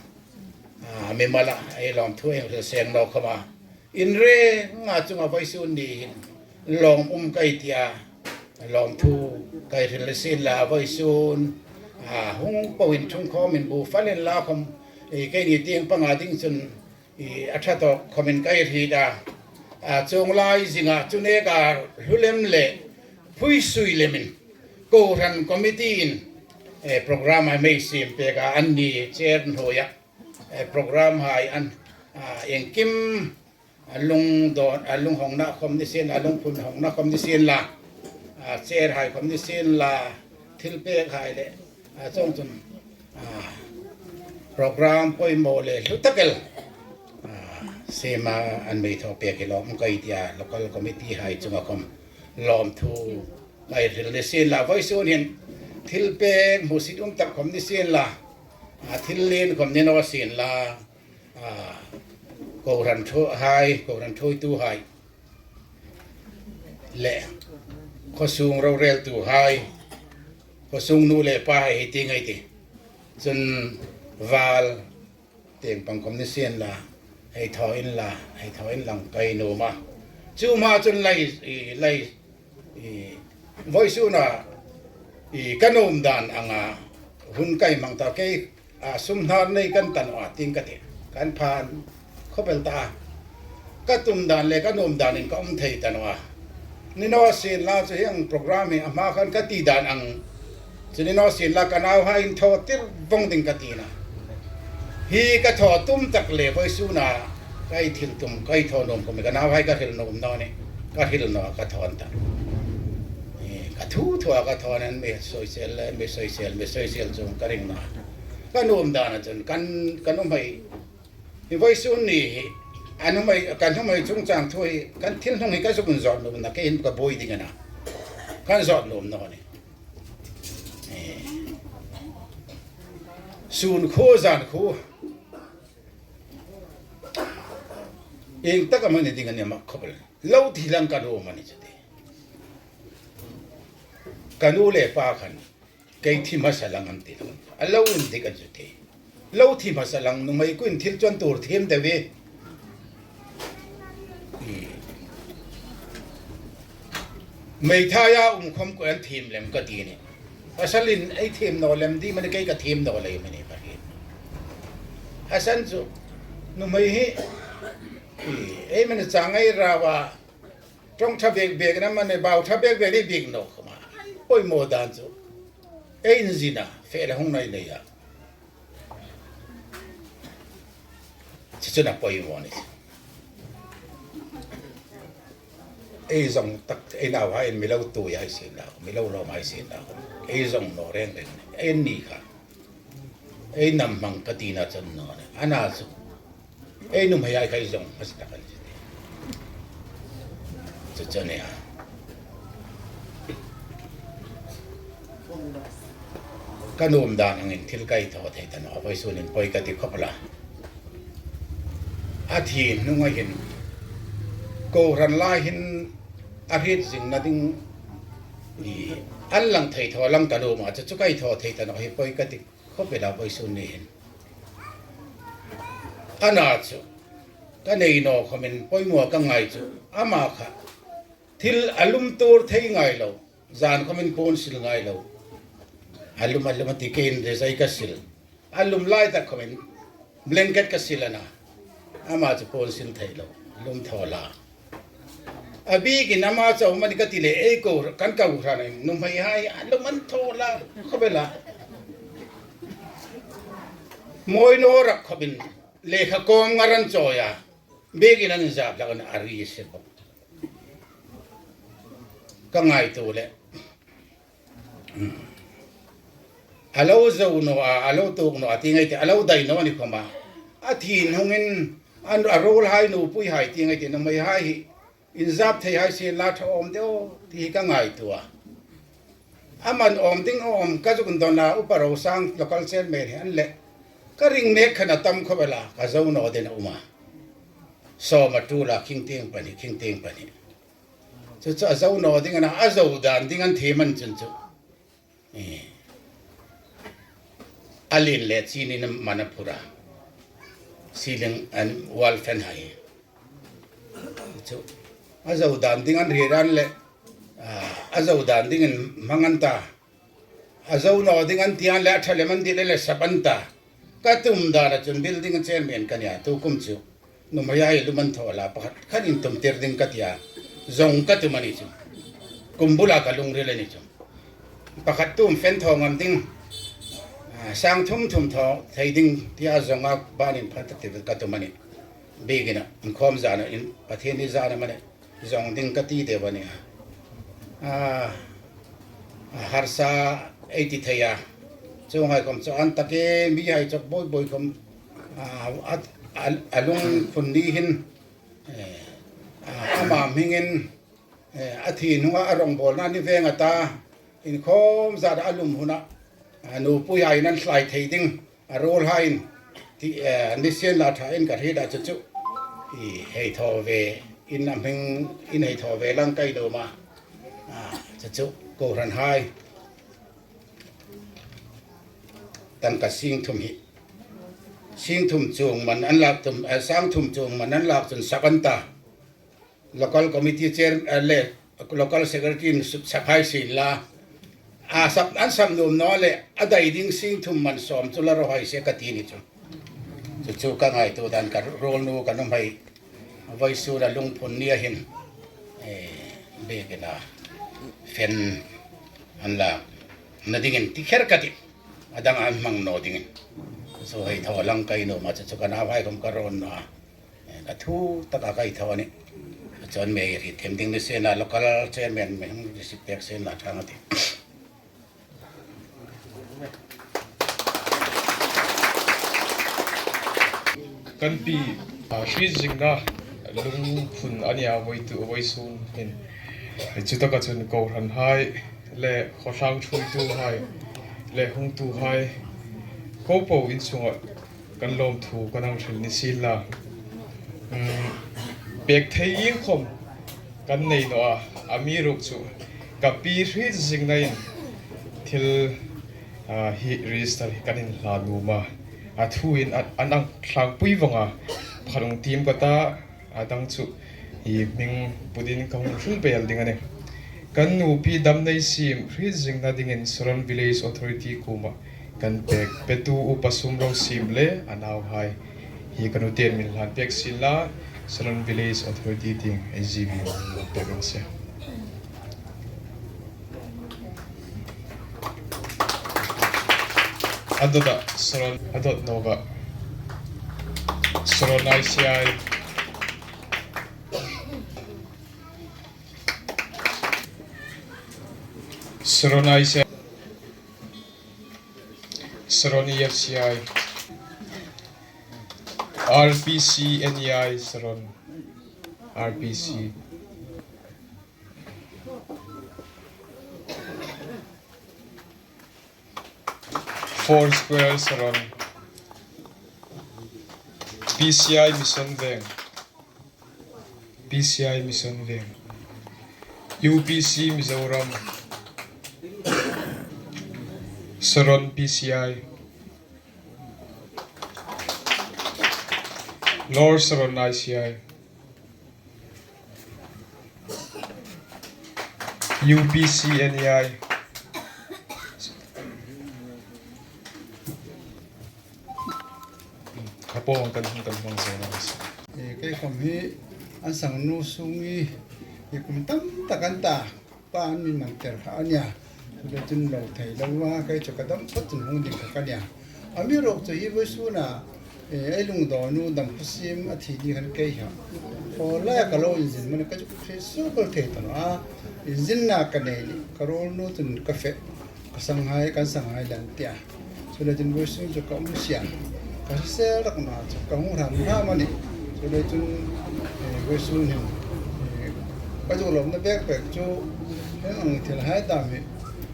A, mimala ei lawmthu ei hril seng naw khawma, in renga chunga vawisun ni hin lawm um ka tia. Lawmthu ka hril sien la, vawisun, a, hung po inṭhung khawmin bu fal inla khawm, i, keini tieng panga ding chun, i, a ṭha tawk khawmin ka hriet a. A, chuong lai zinga chu neka hlu lem le phuisui lemin kohran committee-in, e, program hai mei siem pek a, anni chair hnuoia, e, program hai an, a, engkim a lungdawn, a lunghawngna khawm ni sien, a lungphun hawngna khawm ni sien la, a, chair hai khawm ni sien la, thilpek hai le, a, chuong chun, a, program poimaw le hlu tak el, a, siema an mei thaw pek hi lawm ka tia, local committee hai chunga khawm lawmthu ka hril ni sien la, vawisun hin thilpek hmusit um tak khawm ni sien la, a, thil lien khawm ni naw sien la, a, kohran ṭhuoihai, kohran ṭhuoituhai le khawsung roreltuhai, khawsung nu le pahai hei ti ngai ti. Chun val tieng pang khawm ni sien la, hei thaw inla, hei thaw inlang ka nuom a. Chu hma chun lai, i, lai, i, vawisuna, i, ka nuom dan anga hun ka hmang ta, kei, a, sum hnar nei kan ta naw a, tiin ka ti. Kan phan khawp el ta a. Ka tum dan le ka nuom danin ka um thei ta naw a. Ni naw sien la, chu hieng program hi a hma khan ka ti dan ang chu ni naw sien la, ka nauhai inthaw tir vawng ding ka ti a. Hi ka thaw tum tak le vawisuna ka thil tum, ka thaw nuom khawm ka nauhai ka hril nuom naw nih. Ka hril naw, ka thaw an ta. E, ka thu thu a ka thaw an, mi soisel le, mi soisel, mi soisel chuong ka ring naw. Ka nuom dan a chun kan, ka nuhmei hi vawisun ni hi, a nuhmei, ka nuhmei chungchang thu hi, kan thil hnung hi ka zuk zawt nuom naw, kei hin ka buoi ding a na. Kan zawt nuom naw nih. E. Sun khuo, zan khuo. Ieng taka mani ding a ni mak khawp el. Lo thi lang ka nuom a ni chu ti. Ka nu le pa khan kei thi hmasa lang an ti lo. A lo indik a chu ti. Lo thi hmasa lang, nuhmei kuoin thil chu an tuor thiem deu ve. I, meithaia um khawm kuoin an thiem lem ka ti nih. Pasalin ei thiem naw lem ding am a ni, kei ka thiem naw lem am a ni, ka hriet. A san chu, nuhmei hi, i, ei mani chang ei rau a, ṭawng ṭha bek bek na mani, bau ṭha bek bek ni bik naw khawma. Poimaw dan chu. Ei inzina, fe le hung nei nei a. Chu chu a poimaw ni. Ei zawng tak, ei nauhaiin mi lo tuoi hai sien la, mi lo lawm hai sien la. Ei zawng naw reng reng. Ei ni kha. Ei nam hmang ka tina chun naw nih. A na chu. Ei nuhmei hai kha ei zawng hmasa tak a ni. Chu chu a nih a. Ka nuom dan angin thil ka thaw thei ta naw, vawisun hin poi ka ti khawp la. A thi hnunga hin, kohran lai hin a hriet zingna ding, i, an lang thei thaw lang ka nuom a, chu chu ka thaw thei ta naw hi poi ka ti khawp el a vawisun ni hin. A na chu, ka nei naw khawmin poimaw ka ngai chu, ama kha thil a lum tuor thei ngai lo, zan khawmin puon sil ngai lo. A lum, a lum a ti, keiin rezai ka sil. A lum lai tak khawmin blanket ka sil a na. Ama chu puon sil thei lo, lum thaw la. A bikin ama chau am a ni ka ti le, ei ko, kan kohranin nuhmeihai a lum an thaw la khawp el a. Mawi naw rak khawpin lekha kawng ngar an chawi a. Bikin an zap hlak a na, a ri se bawk. Ka ngaituo le. A lo zo naw a, a lo tuok naw a, ti ngai ti, a lo dai naw a ni khawma. A thi hnungin, an, a ruolhai nupuihai ti ngai ti, nuhmeihai hi inzap thei hai sien la, ṭha awm de aw ti hi ka ngaituo a. A man awm ding awm ka zuk dawn a, Upa Rosang local chairman hi an le, ka ring mek khan a tam khawp el a, ka zo naw ding a um a. Sawm a ṭul a, khing tieng pahni, khing tieng pahni. Chu chu a zo naw ding a na, a zo dan ding an thiem an chun chu. Eh. A lien le chinin man a phur a. Ceiling and wall fan hai. Chu a zo dan ding an hriet an le, ah, a zo dan dingin hmang an ta. A zo naw ding an ti an le, a ṭha lem an ti le, le sap an ta. Ka tum dan a chun building chairman ka nia, tu kum chu nuhmei hai lum an thaw la, pakhat khan intum tir ding ka tia, zong ka tum a ni chu. Kum bula ka lungril a ni chu. Pakhat tum fan thaw ngam ding, ah, sang thum thum thaw thei ding tia zong a banin phat ti ka tum a ni. Biekina, inkhawm zana in, Pathienni zana mani zong ding ka ti deu a nia. A, a harsa ei ti thei a. Chuonghai khawm chu an tak e, mi hai chawk buoi buoi khawm, a, a, a, a lungphun ni hin, eh, a, ama hmingin, eh, a thi hnunga a rawngbawlna ni veng a ta, inkhawm zana a lum huna, a, nupui hai nan hlai thei ding. A ruolhaiin ti, eh, nisienla ṭhain ka hriet a chu chu. I hei thaw ve, in a hming, in hei thaw ve lang kai lo ma. A, chu chu, kohranhai. Tangka sing thum hi. Sing thum chuong man an lak tum, eh, sang thum chuong man an lak chun sap an ta. Local committee chair, eh, le local secretary in sap hai sien la. A sap, an sap nuom naw le, a dai ding sing thum man sawm chu la raw hai se ka ti ni chu. Chu chu ka ngaituo dan ka ruolnu ka nuhmei. Vawisun a lungphun nia hin. Eh, biekina fan an la. Na dingin ti kher ka ti. A dang an hmang naw dingin. Chu hei thaw lang kai nuom a chu chu ka nauhai khawm ka rawn naw a. Ka thu taka kai thaw a nih. Chuong mei ri them ding ni sien la, local chairman mei hung receive pek sien la ṭhang a tih. Kan pi, a, hriet zingna lungphun a nia vawitu, vawisun hin. Chutaka chun kohranhai le khawtlang ṭhuoituhai le hungtuhai ko po in chunga kan lawmthu kan hang hril ni sien la. Um, pek thei iengkhawm kan nei naw a, amiruokchu ka pi hriet zingnain thil, ah, hi register hi kan inhlan nuom a. A thuin a, an ang tlangpui vawng a, pakhat hung tiem ka ta, a dang chu hi hming putin ka hung hril bel ding a nih. Kan nupi Damneisiem hriet zingna dingin Saron Village Authority kuoma kan pek petu Upa Sumrosiem le a nauhai hi kan uten min hlan pek sien la, Saron Village Authority tieng A G V min hlan pek rawh se. A dawta Saron, a dawt nawka Saron I C I. Saron I C I. Saron E F C I. R P C N E I Saron. R P C. Four Square Saron. P C I Mission Veng. P C I Mission Veng. U P C Mizoram. Saron P C I. Lower Saron I C I. U P C N E I. Kha po kan hung kan hmang zo na. Eh, kei khom hi an sang nu sung hi, hi kum tam tak an ta. Pa an min mang ter kha a nia. Chuleiin lo thei lo a, kei chu ka dam phawt chun hung ding kha ka nia. Amiruokchu hi vawisuna, eh, ei lungdawnu Damkhusiem a thi ni khan kei hi. Khaw laia ka lo inzin mani ka chu hriet suok thei ta naw a. Inzinna ka nei ni, ka ruolnu chun ka fe, ka sanghai, kan sanghai lan tia. Chuleiin vawisun chu ka um sia. Ka hrisel rak naw chu ka hung hram hram a nih. Chuleiin, eh, vawisun hin, eh, Ka zuk lawmna bek bek chu, heng ang thil hai dam hi,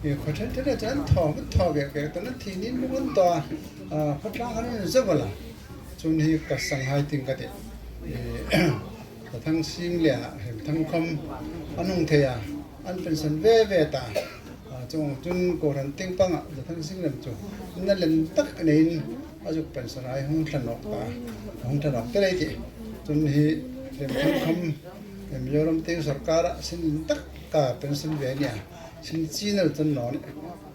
i khaw ṭhen ṭhen a chan thaw, thaw bek bek ta na thi nin mun ta, a, khaw tlang han in zobala. Chun hi ka sang hai ting ka ti. I, Ka Thang Sing le a, Hemthang khom, an hung thei a, an pension ve ve ta. A, chuong chun kohran ting panga, Ka Thang Sing lem chu, na len tak neiin, a zuk pension ai hung thla nawk ta, hung thla nawk ta lei ti. Chun hi, Hemthang khom, Mizoram tieng sawrkara sin tak ka pension ve nia, sin chi nal chun naw ni.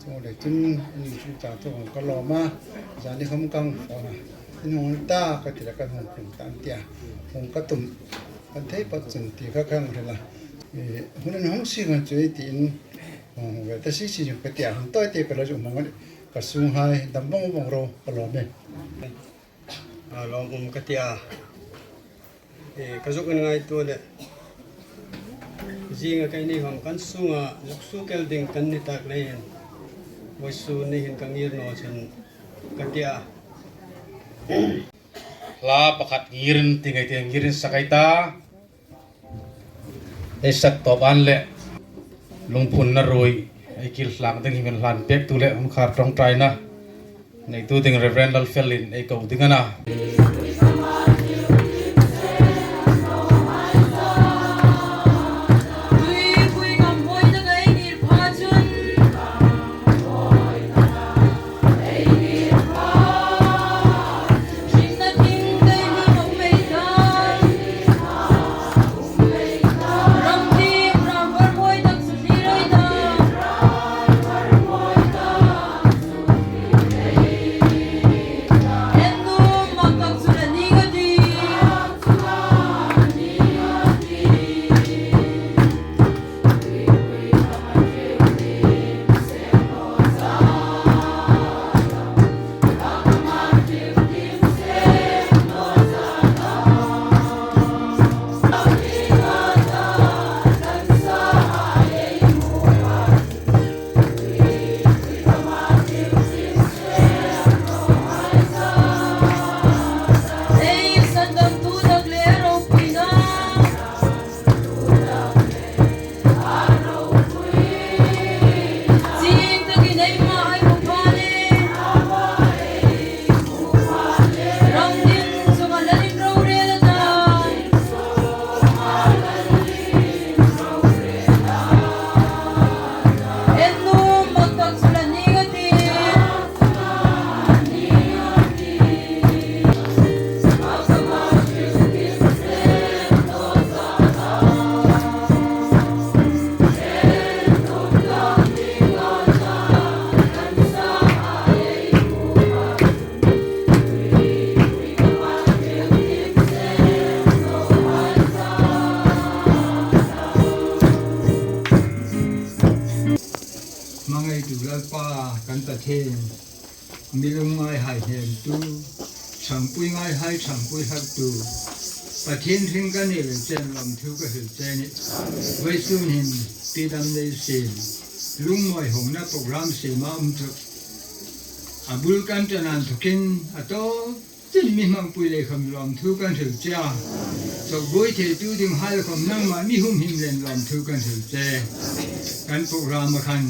Chuong le chun in chu ta chu hung ka lawm a, zani khom ka hung phone a. In hung ta ka ti la ka hung tum ta an tia. Hung ka tum. Kan thei pat chun ti kha ka hung hril a. E, hun an hung si kan chu ei tiin hung ve ta si si ka ti a. Hung tawi te ka lo zuk hmang a ni. Ka sung hai dam vong vong ro ka lawm e. A lawm um ka ti a. E, ka zuk inngaituo le. Zinga keini khom kan sunga zuk suok el ding kan ni tak leiin, vawisun ni hin ka ngir naw chun ka ti a. Hla pakhat ngirin ti ngei te ngirin sak ei ta. Ei sak tawp an le. Lungphunna ruoi ei kil hlang ding hi min hlan pektu le hun khar ṭawngṭaina neitu ding Reverend Lalfel in ei ko ding a na. Hmangaitu Lalpa kan Pathien, mi lungngai hai hnemtu, ṭhangpui ngai hai ṭhangpui hlaktu, Pathien hring kan ni le chen lawmthu ka hril che a nih. Vawisun hin pi dam nei sien, lungmawi hawngna program siema um chu, a bul kan ṭan an thukin a tawp chin mi hmangpui lei khom lawmthu kan hril che a. Chawkbuoi theitu ding hai khom nangma mi humhim leiin lawmthu kan hril che. Kan program a khan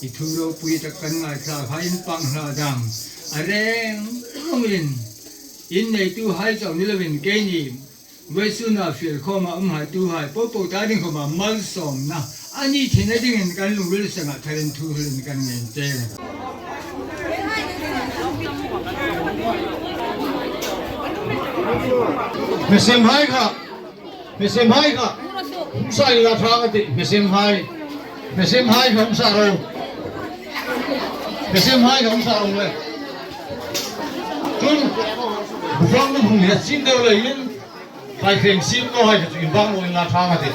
i thu ropui tak kan ngaithlak hai in pang hla dam. A reng rawngin in neitu hai chau ni lovin keini vawisuna fiel khawma um hai tu hai popo ta ding khawma malsawmna a ni thina dingin kan lungril sanga tharin thu hril kan ngên che. Hmesem hai kha, hmesem hai kha, hung sa inla ṭha ka ti, hmesem hai, hmesem hai kha hung sa ro. Hmesem hai kha hung sa ro le. Chun, bu fang nu hung le chin deu le in, Pai kheng sim naw hai chu in bang lo inla ṭha ka ti.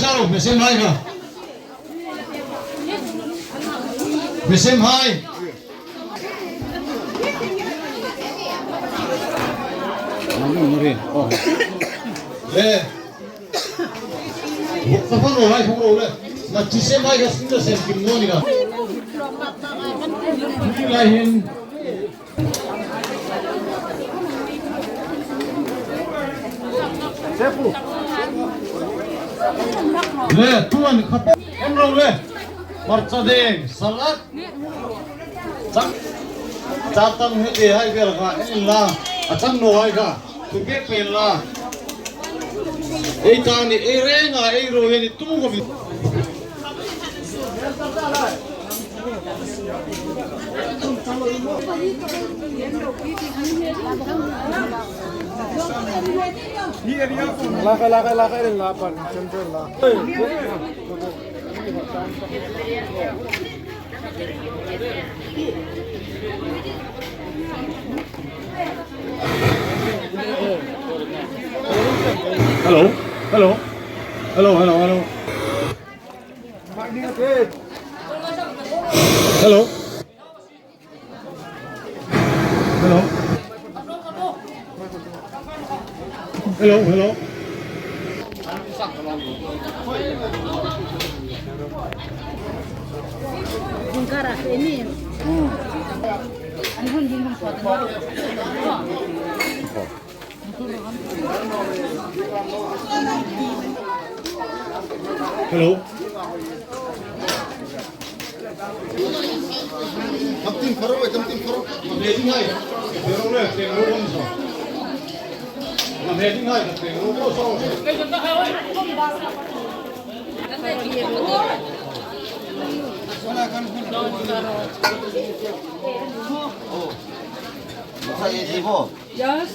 Sa ro, hmesem hai kha. Hmesem hai. Le. Ka fang ro hai, fang ro le. Na chi sem hai kha, sin da sem kim naw ni ka. Ni lai hin. Le, tuan kha po. En ro le. Hmarcha deng, salad. Chang. Cha tang hete hai vel kha, en la. A chang naw hai kha. Thu pek pek la. Ei ta ni, ei renga, ei ro hi ni tu ko mi. La kha, la kha, la kha, la pan, center la. Hello, hello, hello, hello, hello. Hello. Hello. Hello, hello. Hello. Tam tin pharo, tam tin pharo. Amazing hai. Pharo le, pharo le, pharo le. Yes.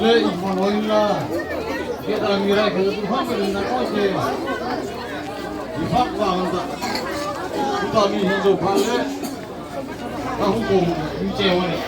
Le, i mo lo la. Ke ta mi rai ke tu ha me na ko se. I phak pa hon ta. Tu ta mi hen zo pha le. Ka hung ko mi che wa le.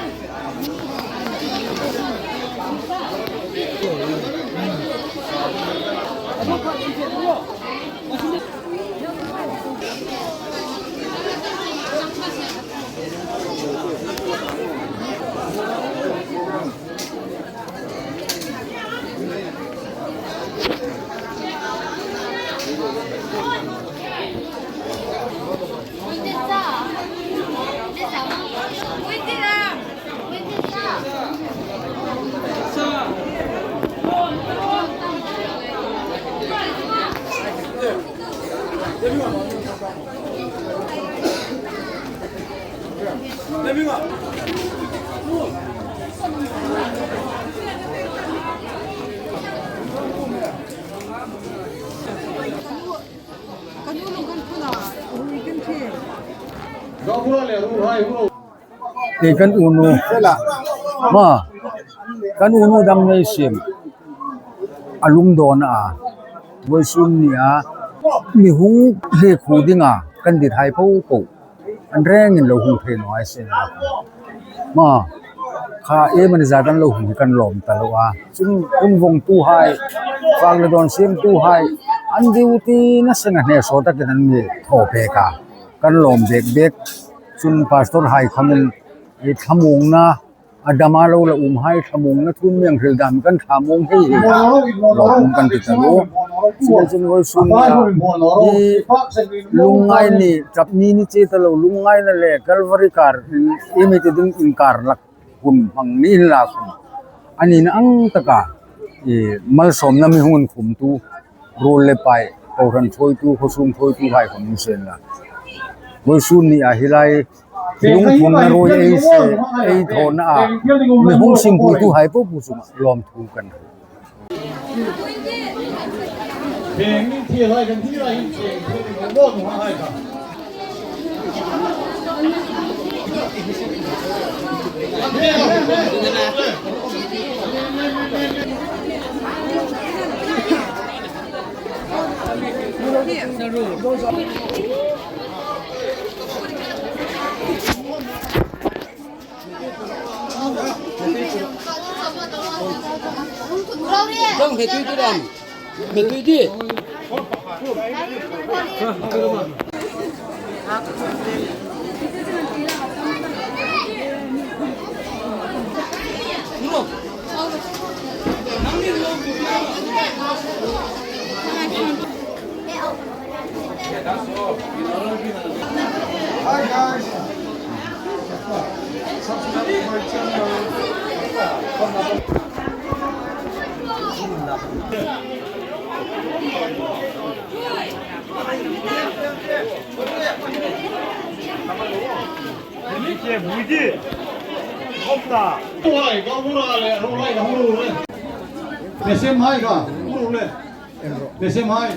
Kan u lung kan phuna, ui kan thi. Ei kan unu. Ma, kan unu dam nei siem. A lum dawn a. Vawisun ni a. Mi hung hle khu dinga kan dit hai po po. An rengin lo hung thei naw hai sien a. Ma, kha em ani zat an lo hung hi kan lawm ta lo a. Chun hun vawngtuhai, fak le dawn siemtuhai, an duty nasa nga hne saw takin an mi thaw pek a. Kan lawm bek bek. Chun pastor hai khamin, i thlamuongna, a dama lo la umhai thlamuongna thu mi hang hril dam kan thlamuong hei hei a. Lawmum kan ti ta lo. Chun chun vawisun ni a, hi lungngai ni, chapni ni che ta lo, lungngaina le Calvary kar, i mi ti ding inkar lak hun hmang ni inla khum. A nina ang taka, i, malsawmna mi hung inkhumtu, ruol le pai, kohran thuoitu, khawsung thuoituhai khawm ni sien la. Vawisun ni a hi lai, lungphumna ruoi ei se, ei thawna a, mi hung simpuituhai po po chunga lawmthu kan. Dang hme tui tu dam. Hme tui di. Hai ka, ura le, ura le, ura le. Mesem hai ka, ura le. Mesem hai.